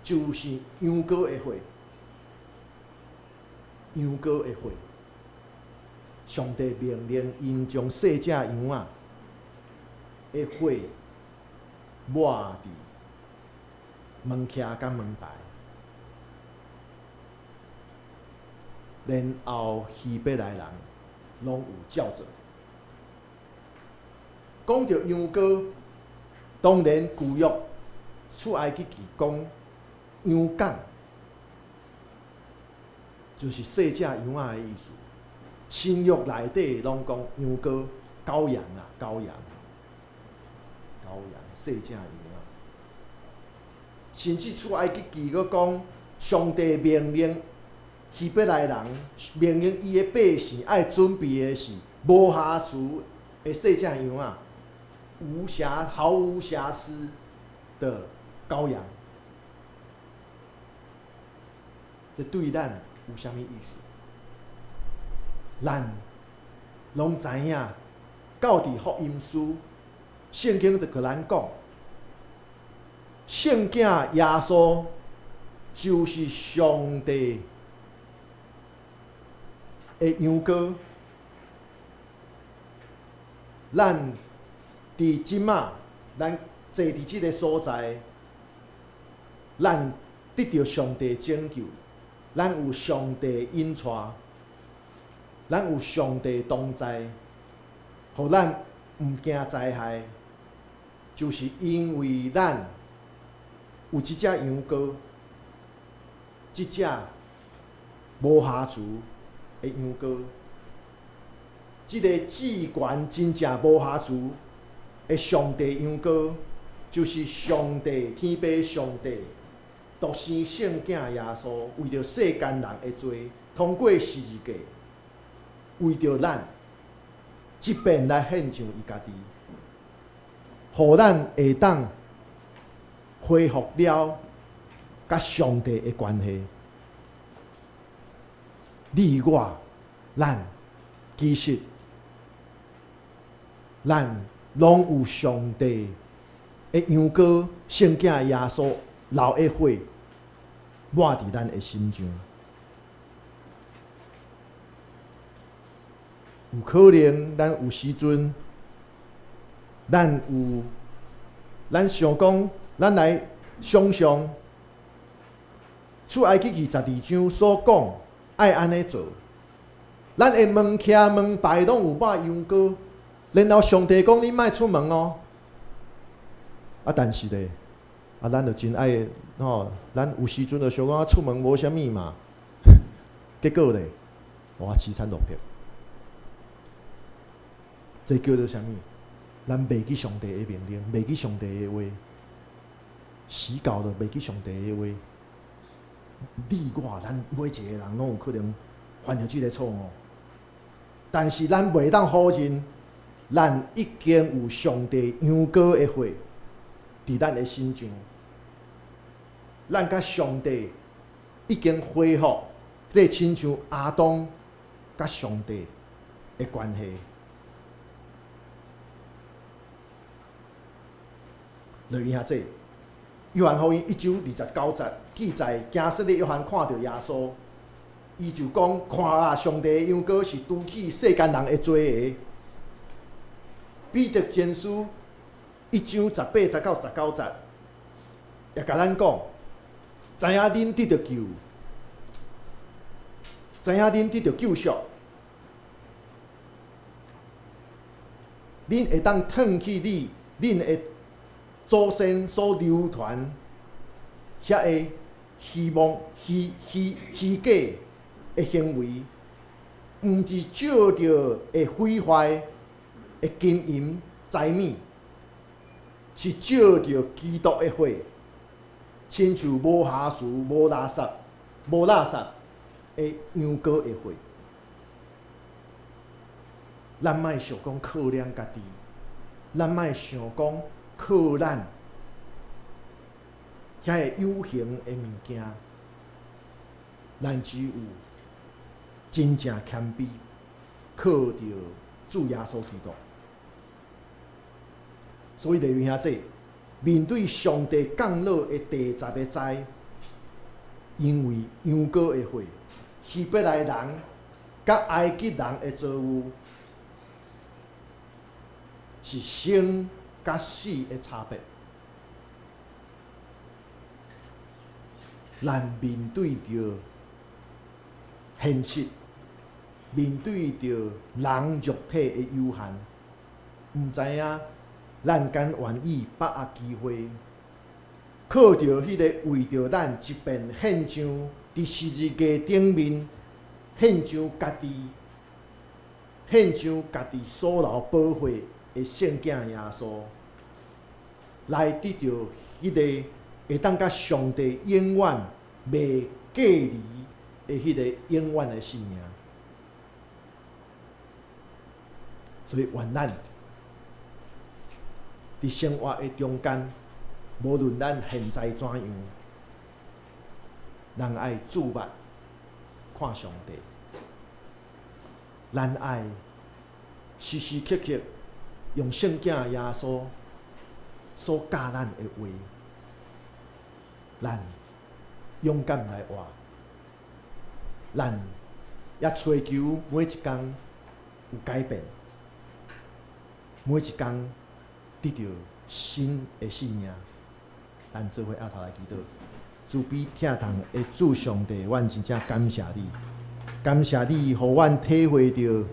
B: 就是羊羔的血，羊羔的血。上帝命令𪜶將細隻羊仔的血抹佇門徛佮門牌，然後希伯來人攏有照做。講著羊羔，當然舊約出埃及記講羊犅，就是細隻羊仔的意思。新約內底攏講羊羔、羔羊啊，羔羊、羔羊，細隻羊仔。甚至出埃及記閣講，上帝命令希伯來人，命令伊的百姓愛準備的是無瑕疵的細隻羊仔，無瑕毫無瑕疵的羔羊。這對咱有啥物意思？咱攏知影，到佇福音書，聖經就共咱講，聖囝耶穌就是上帝的羊羔。咱佇這馬，咱坐佇這个所在，咱得著上帝拯救，咱有上帝引帶，咱有上帝同在，予咱毋驚災害，就是因為咱有這隻羊羔，這隻無瑕疵的羊羔，這个至懸真正無瑕疵的上帝羊羔，就是上帝天父上帝獨生聖子耶穌，為著世間人的罪，通過十字架，為著咱這遍來獻上伊家己，予咱會當恢復了佮上帝的關係。你我咱其實咱攏有上帝的羊羔聖子耶穌流的血抹佇咱的身上。有可能咱有時陣，咱有咱想講，咱來想像出埃及記12章所講愛按呢做，咱的門徛門牌攏有抹羊羔，然後上帝講你莫出門哦。啊，但是咧，啊，咱就真愛吼，咱有時陣就想講啊，出門無啥物嘛，結果咧，哇，淒慘落魄。這叫做啥物？咱袂記上帝的命令，袂記上帝的話，死到就袂記上帝的話。你我咱每一個人攏有可能犯著這个錯誤，但是咱袂當否認，咱已經有上帝羊羔的血佇咱的身上，咱佮上帝已經恢復，這親像亞當佮上帝的關係。落去遐濟，約翰福音1章29節記載，驚說的約翰看著耶穌，伊就講：看啊，上帝的羊羔是除去世間人的罪的。彼得前書1章18節到19節，也共咱講，知影恁得著救，知影恁得著救贖，恁會當褪去你恁的祖先所流傳遐个虛妄、虛虛虛假的行為，毋是照著會毀壞的金銀財物，是照著基督的血，親像無瑕疵、無垃圾、無垃圾的羊羔的血。咱莫想講靠咱家己，咱莫想講靠咱遐个有形的物件，咱只有真正謙卑，靠著主耶穌基督。所以，弟兄姊，面對上帝降落的第十个災，因為羊羔的血，希伯來人佮埃及人的遭遇是生佮死的差別。咱面對著現實，面對著人肉體的有限，毋知影咱敢願意把握機會，靠著彼个為著咱一遍獻上佇十字架頂面獻上家己，獻上家己所流寶血的聖子耶穌，來得著彼个會當佮上帝永遠袂隔離的彼个永遠的生命。所以，願咱佇生活的中間，無論咱現在怎樣，咱愛注目看上帝，咱愛時時刻刻用聖子耶穌所教咱的話，咱勇敢來活，咱也追求每一工有改變，每一工得著新的生命。咱做伙阿頭來祈禱，慈悲疼痛的主上帝，阮真正感謝你，感謝你，予阮體會著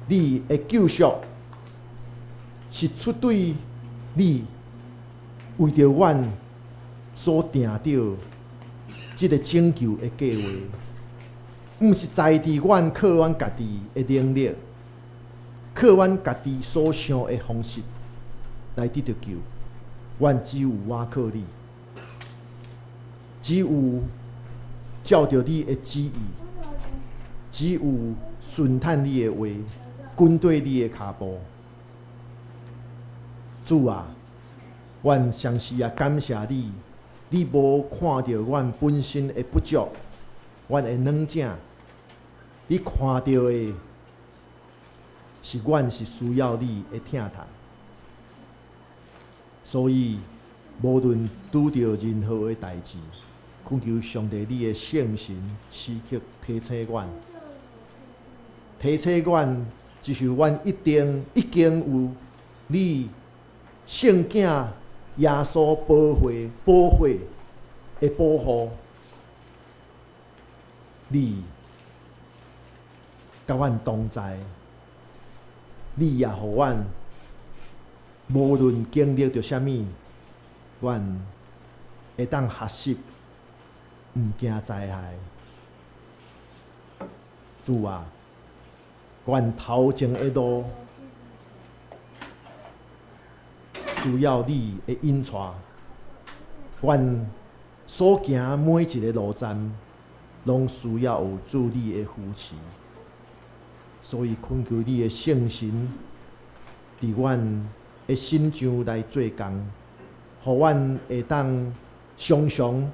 B: 你的救贖是出對你為著阮所定著這个拯救的計劃，毋是在佇阮靠阮家己的能力，靠阮家己所想的方式來得著救，阮只有倚靠你，只有照著你的旨意，只有順趁你的話，跟綴你的跤步。主啊，阮相時也感謝你，你無看著阮本身的不足，阮的軟正，你看著的是阮是需要你的疼痛。所以，無論拄著任何的代誌，懇求上帝你的聖神時刻提醒阮，提醒阮，就是阮一定已經有你聖子耶穌寶血寶血的保護，你佮阮同在，你也予阮無論經歷著啥物，阮會當學習，毋驚災害。主啊，阮頭前的路需要你的引帶，阮所行每一个路站，攏需要有主你的扶持。所以懇求你的聖神，佇阮的身上來做工，予阮會當常常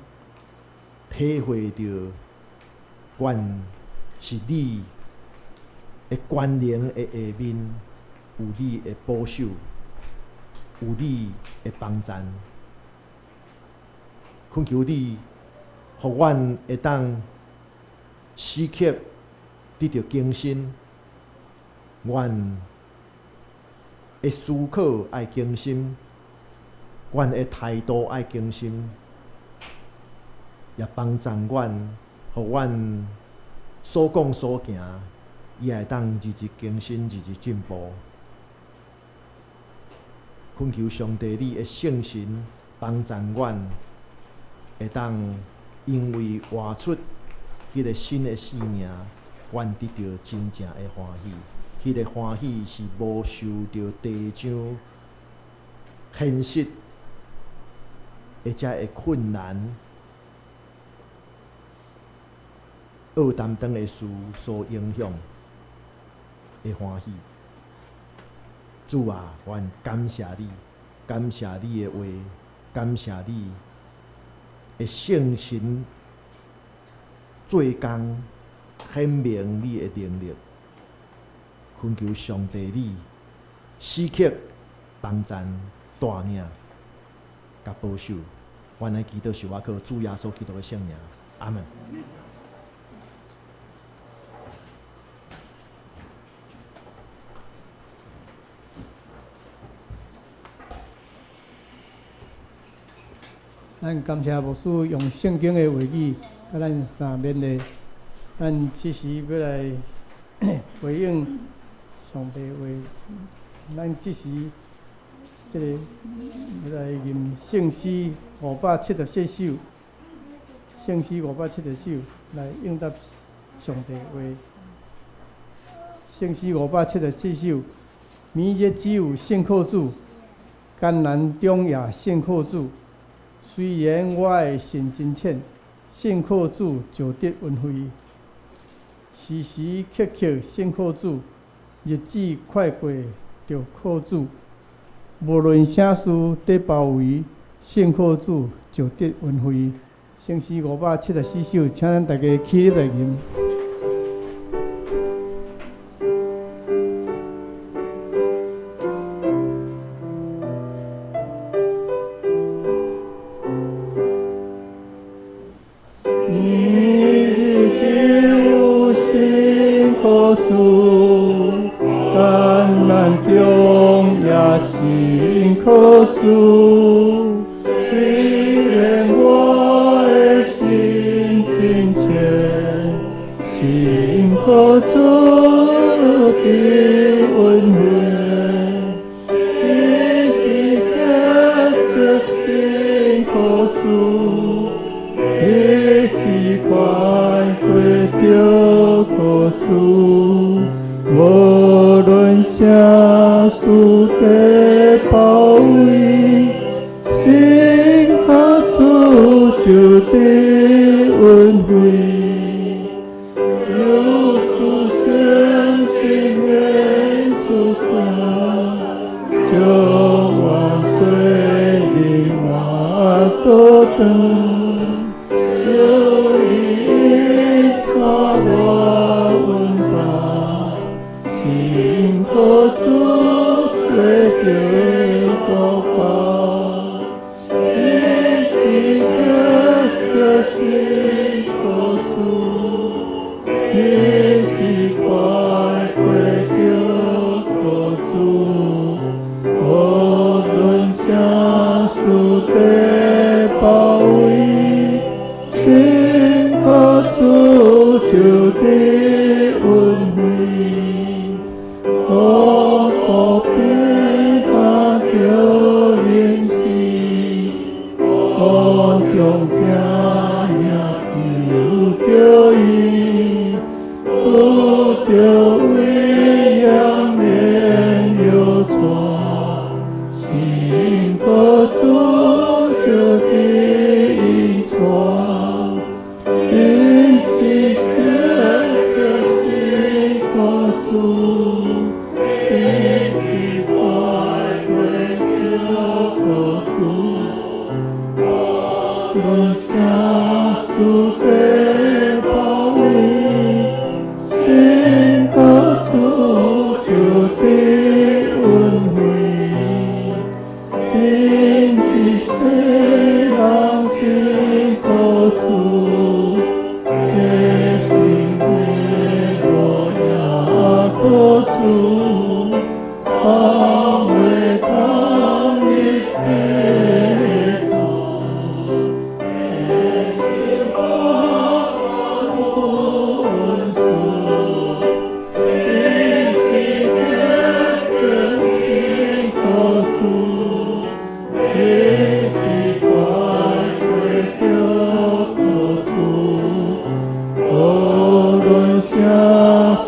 B: 體會著，阮是你的權能的下面，有你的保守，有你的幫贊。懇求你，予阮會當時刻得著更新，阮的思考愛更新，阮的態度愛更新，也幫助阮，予阮所講所行，伊會當日日更新，日日進步。懇求上帝你的聖神幫助阮，會當因為活出彼个新的生命，阮得著真正的歡喜。彼个歡喜是無受著地上現實或者會困難、惡擔當的事所影響的歡喜。主啊，阮感謝你，感謝你的話，感謝你的聖神做工，顯明你的能力。懇求上帝你時刻幫贊帶領佮保守。阮的祈禱是倚靠主耶穌基督的聖名，阿門。
A: 咱感謝牧師用聖經的話語，佮咱相勉勵。咱這時欲來回應上帝話，咱這時這個欲來吟聖詩574首，聖詩五百七十首來應答上帝話。聖詩五百七十四首，明日只有信靠主，艱難中也信靠主。雖然我的心真淺，信靠主就得恩惠。時時刻刻信靠主，日子快過就靠主。無論啥事佇包圍，信靠主就得恩惠。聖詩五百七十四首，請咱大家起立來吟。明日只有信靠主，艱難中也信靠主。雖然我的心真淺，信靠主的恩惠，時時刻刻信靠主，日子快過就靠主，無論啥聖事的包圍，心靠主就得恩惠，有主聖心顯主權，將我罪人拿倒轉，求你帶我穩當，信靠主做著高保，時時刻刻信靠主，日子快過著靠主，無論啥事的包圍，信靠主就得恩惠，路途邊看著面死，路中行兄求著伊，拄著危險免搖帶，信靠主就得引帶，真時刻刻信靠主，日子快過著靠主，無論啥事的包圍，信靠主就得恩惠，真一世人真靠主，一生的路也靠主，放袂當日的主，這是我恩賜，時時刻刻信靠主，日子快過著靠主，無論啥事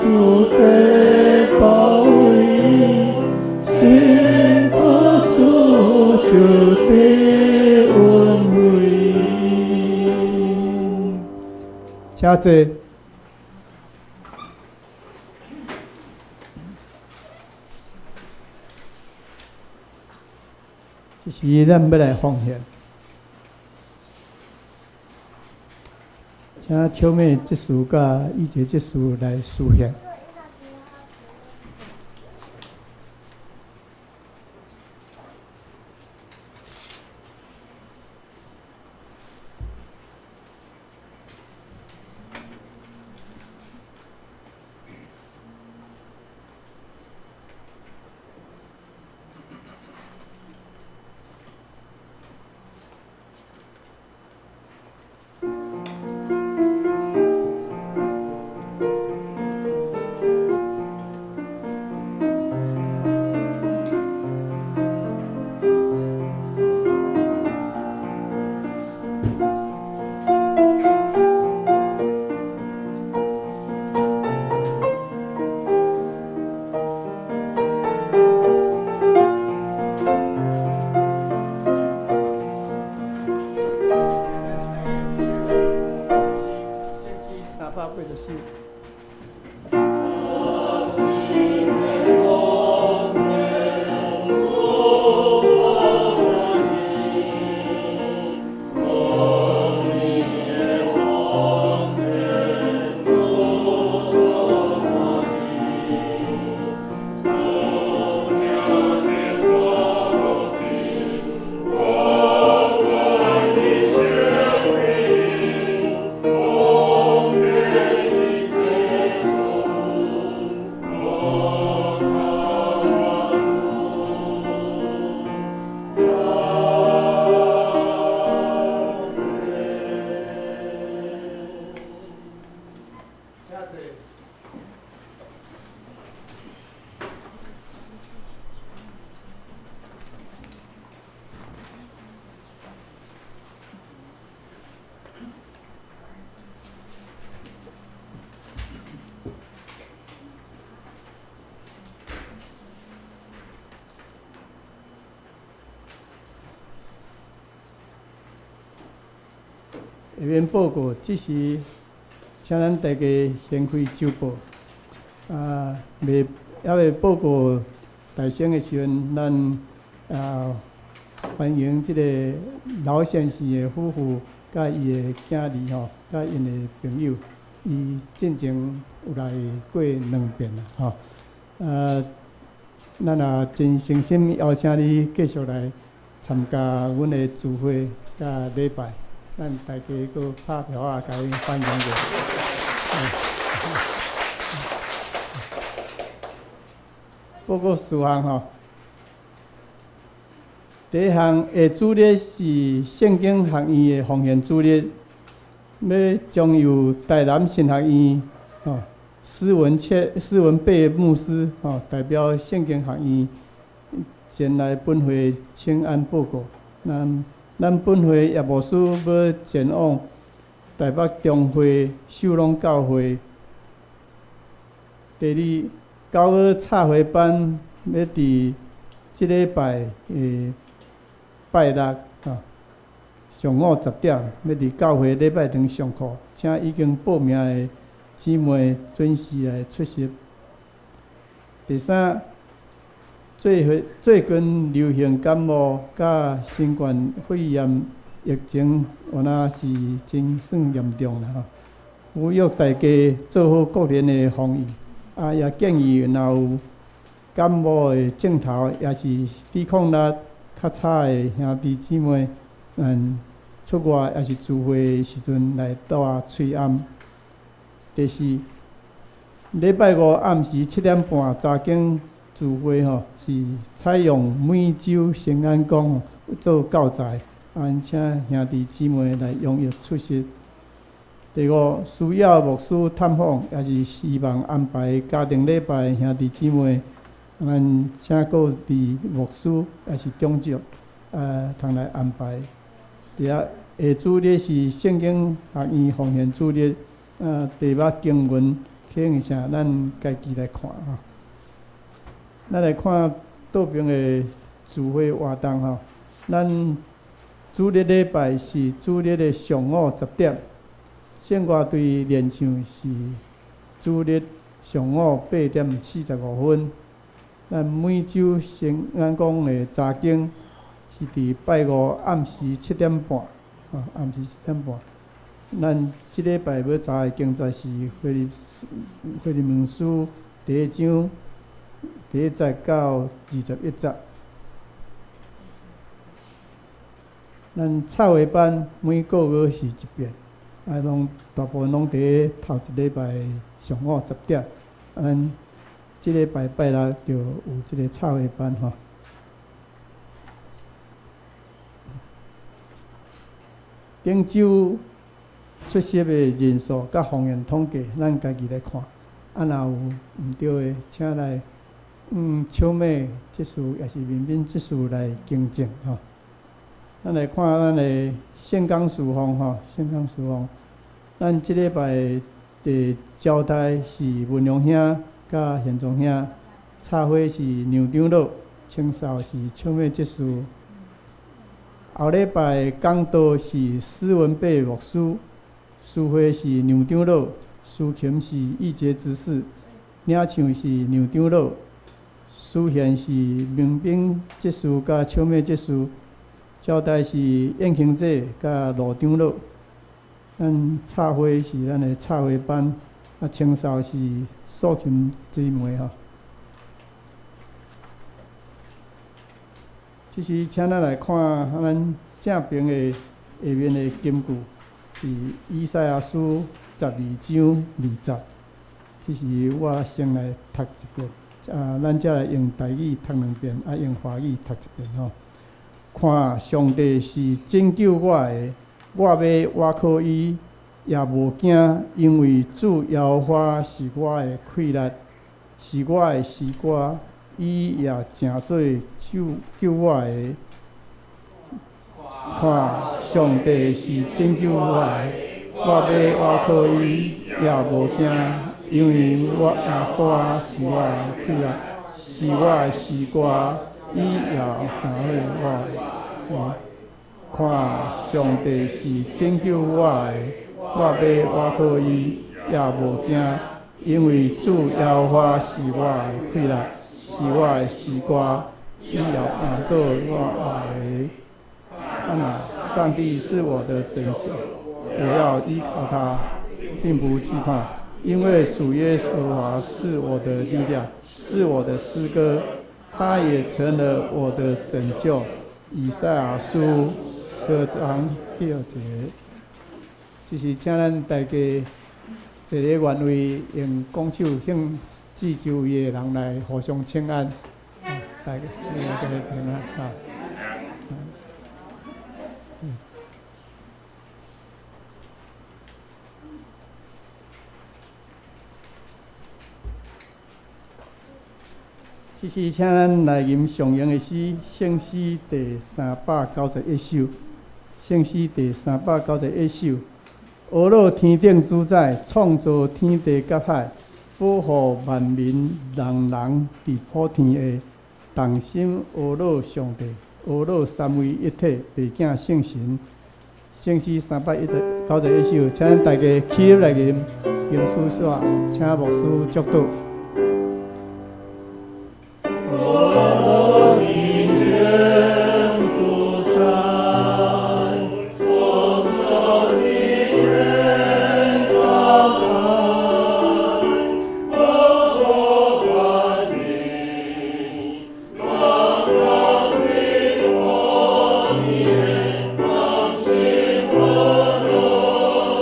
A: 的包圍，信靠主就得恩惠。請坐。這時咱欲來奉獻，請秋妹執事佮以傑執事來司獻。下面報告，這時請咱大家掀開周報。啊，未猶未報告大聲的時陣，咱歡迎這個老先生的夫婦佮伊的囝兒吼，佮𪜶的朋友，伊進前有來過兩遍啦吼。啊，咱也真誠心邀請你繼續來參加阮的聚會佮禮拜，咱大家閣拍票仔，共伊歡迎者。報告事項吼，第一項下主日是聖經學院的奉獻主日，欲將由台南神學院吼施文切施文貝牧師吼代表聖經學院前來本會請安報告。咱本會葉牧師欲前往台北中會秀朗教會。第二，九月插花班欲佇這禮拜的拜六上午10點，欲佇教會禮拜堂上課，請已經報名的姊妹準時來出席。第三，最近流行感冒佮新冠肺炎疫情，有若是真算嚴重啦吼。呼籲大家做好個人的防疫，啊，也建議若有感冒的症頭，抑是抵抗力較差的兄弟姊妹，出外抑是聚會的時陣來戴喙罨。第四，禮拜五暗時7點半查經聚會吼，是採用每週聖安講做教材，啊，請兄弟姊妹來踴躍出席。第五，需要牧師探訪，抑是希望安排家庭禮拜兄弟姊妹，咱請各位牧師抑是長執，通來安排。第六，下主日是聖經學院奉獻主日，題目經文可能啥，咱家己來看吼。咱來看倒爿的聚會活動吼，咱主日禮拜是主日的上午10點，聖歌隊練唱是主日上午8點45分。咱每週聖安講的查經是佇拜五暗時7點半，暗時7點半。咱這禮拜欲查的經節是腓利門書第一章第一節到21節。咱插畫班每個月是一遍，啊，攏大部分攏佇咧頭一禮拜上午10點。啊，咱這禮拜拜六就有這個插畫班吼。頂週出席的人數佮方言統計，咱家己來看。啊，若有毋對的，請來小妹執事抑是敏敏執事來更正吼。咱來看咱的聖工事奉吼，聖工事奉，咱這禮拜的招待是文良兄佮賢宗兄，插花是梁長老，清掃是小妹執事。後禮拜講道是施文貝牧師，司會是梁長老，司琴是義傑執事，領唱是梁長老，司獻是民兵執事佮小妹執事，招待是燕卿姐佮羅長老。咱插花是咱的插花班，啊，清掃是素琴姊妹吼。這時，請咱來看咱正爿的下面的金句，是以賽亞書12章2節。這是我先來讀一遍，啊，咱才來用台語讀兩遍，啊，用華語讀一遍吼。看，上帝是拯救我的，我欲倚靠伊，也無驚，因為主耶和華是我的氣力，是我的詩歌，伊也成做救我的。看，上帝是拯救我的，我欲倚靠伊，也無驚，因為我耶穌是我的氣力，是我的詩歌，伊也成做我的。看，上帝是拯救我的，我欲倚靠伊，也無驚，因為主耶和華是我的氣力，是我的詩歌，伊也變做我活的。看哪，上帝是我的拯救，我要依靠他，並不懼怕，因為主耶和華是我的力量，是我的詩歌，他也成了我的拯救。以賽亞書12章第2節。這是請咱大家坐咧原位，用拱手向四周圍的人來互相請安。大家大家平安啊！這是請咱來吟上用的詩，聖詩第391首。聖詩第391首。呵咾天頂主宰，創造天地佮海，保護萬民，人人佇普天下，同心呵咾上帝，呵咾三位一體，白囝聖神。聖詩391首，請大家起立來吟，吟詩煞，請牧師祝禱。呵咾天頂主宰，創造天地佮海，保護萬民，人人為普天下，同心呵咾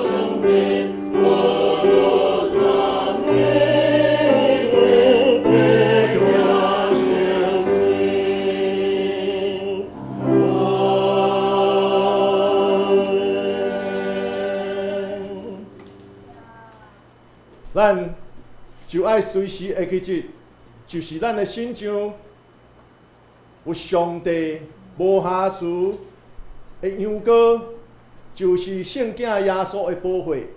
A: 上帝，呵咾三位一體，白囝聖神。阿們。
B: 咱就愛隨時會記得，就是咱的身上有上帝無瑕疵的羊羔，就是聖囝耶穌的寶血，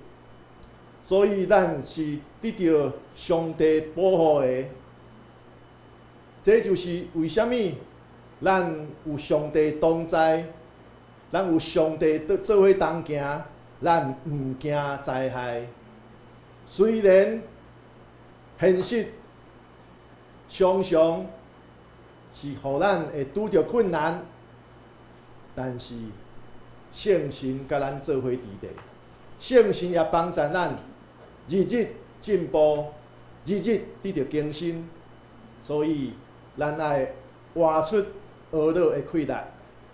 B: 所以咱是得著上帝保護的。這就是為啥物咱有上帝同在，咱有上帝做伙同行，咱毋驚災害。雖然現實常常是予咱會拄著困難，但是聖神佮咱做伙佇咧，聖神也幫助咱日日進步，日日得著更新。所以咱愛活出呵咾的氣力，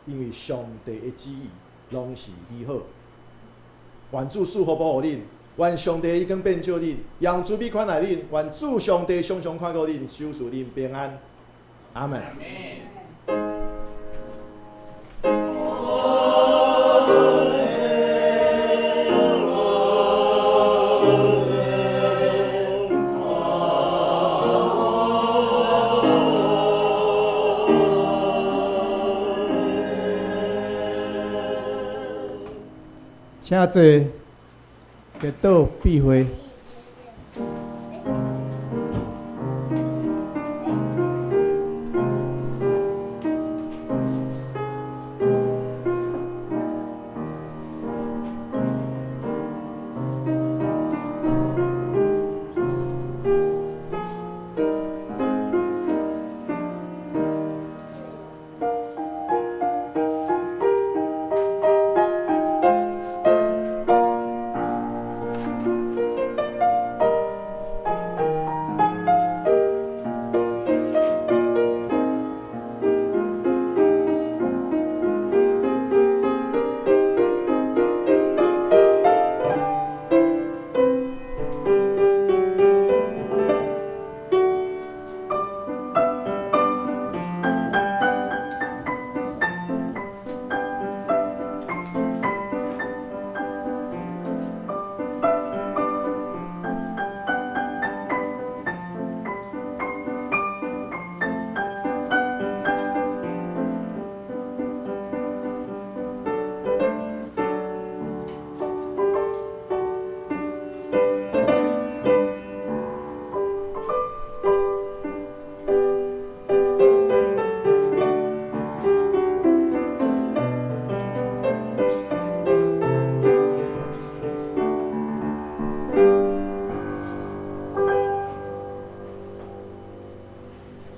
B: 因為上帝的旨意攏是美好。願主賜福保護恁，願上帝的光遍照恁，用慈悲款待恁，願主上帝常常看顧恁，守賜恁平安。阿們。
A: 請坐，祈禱閉會。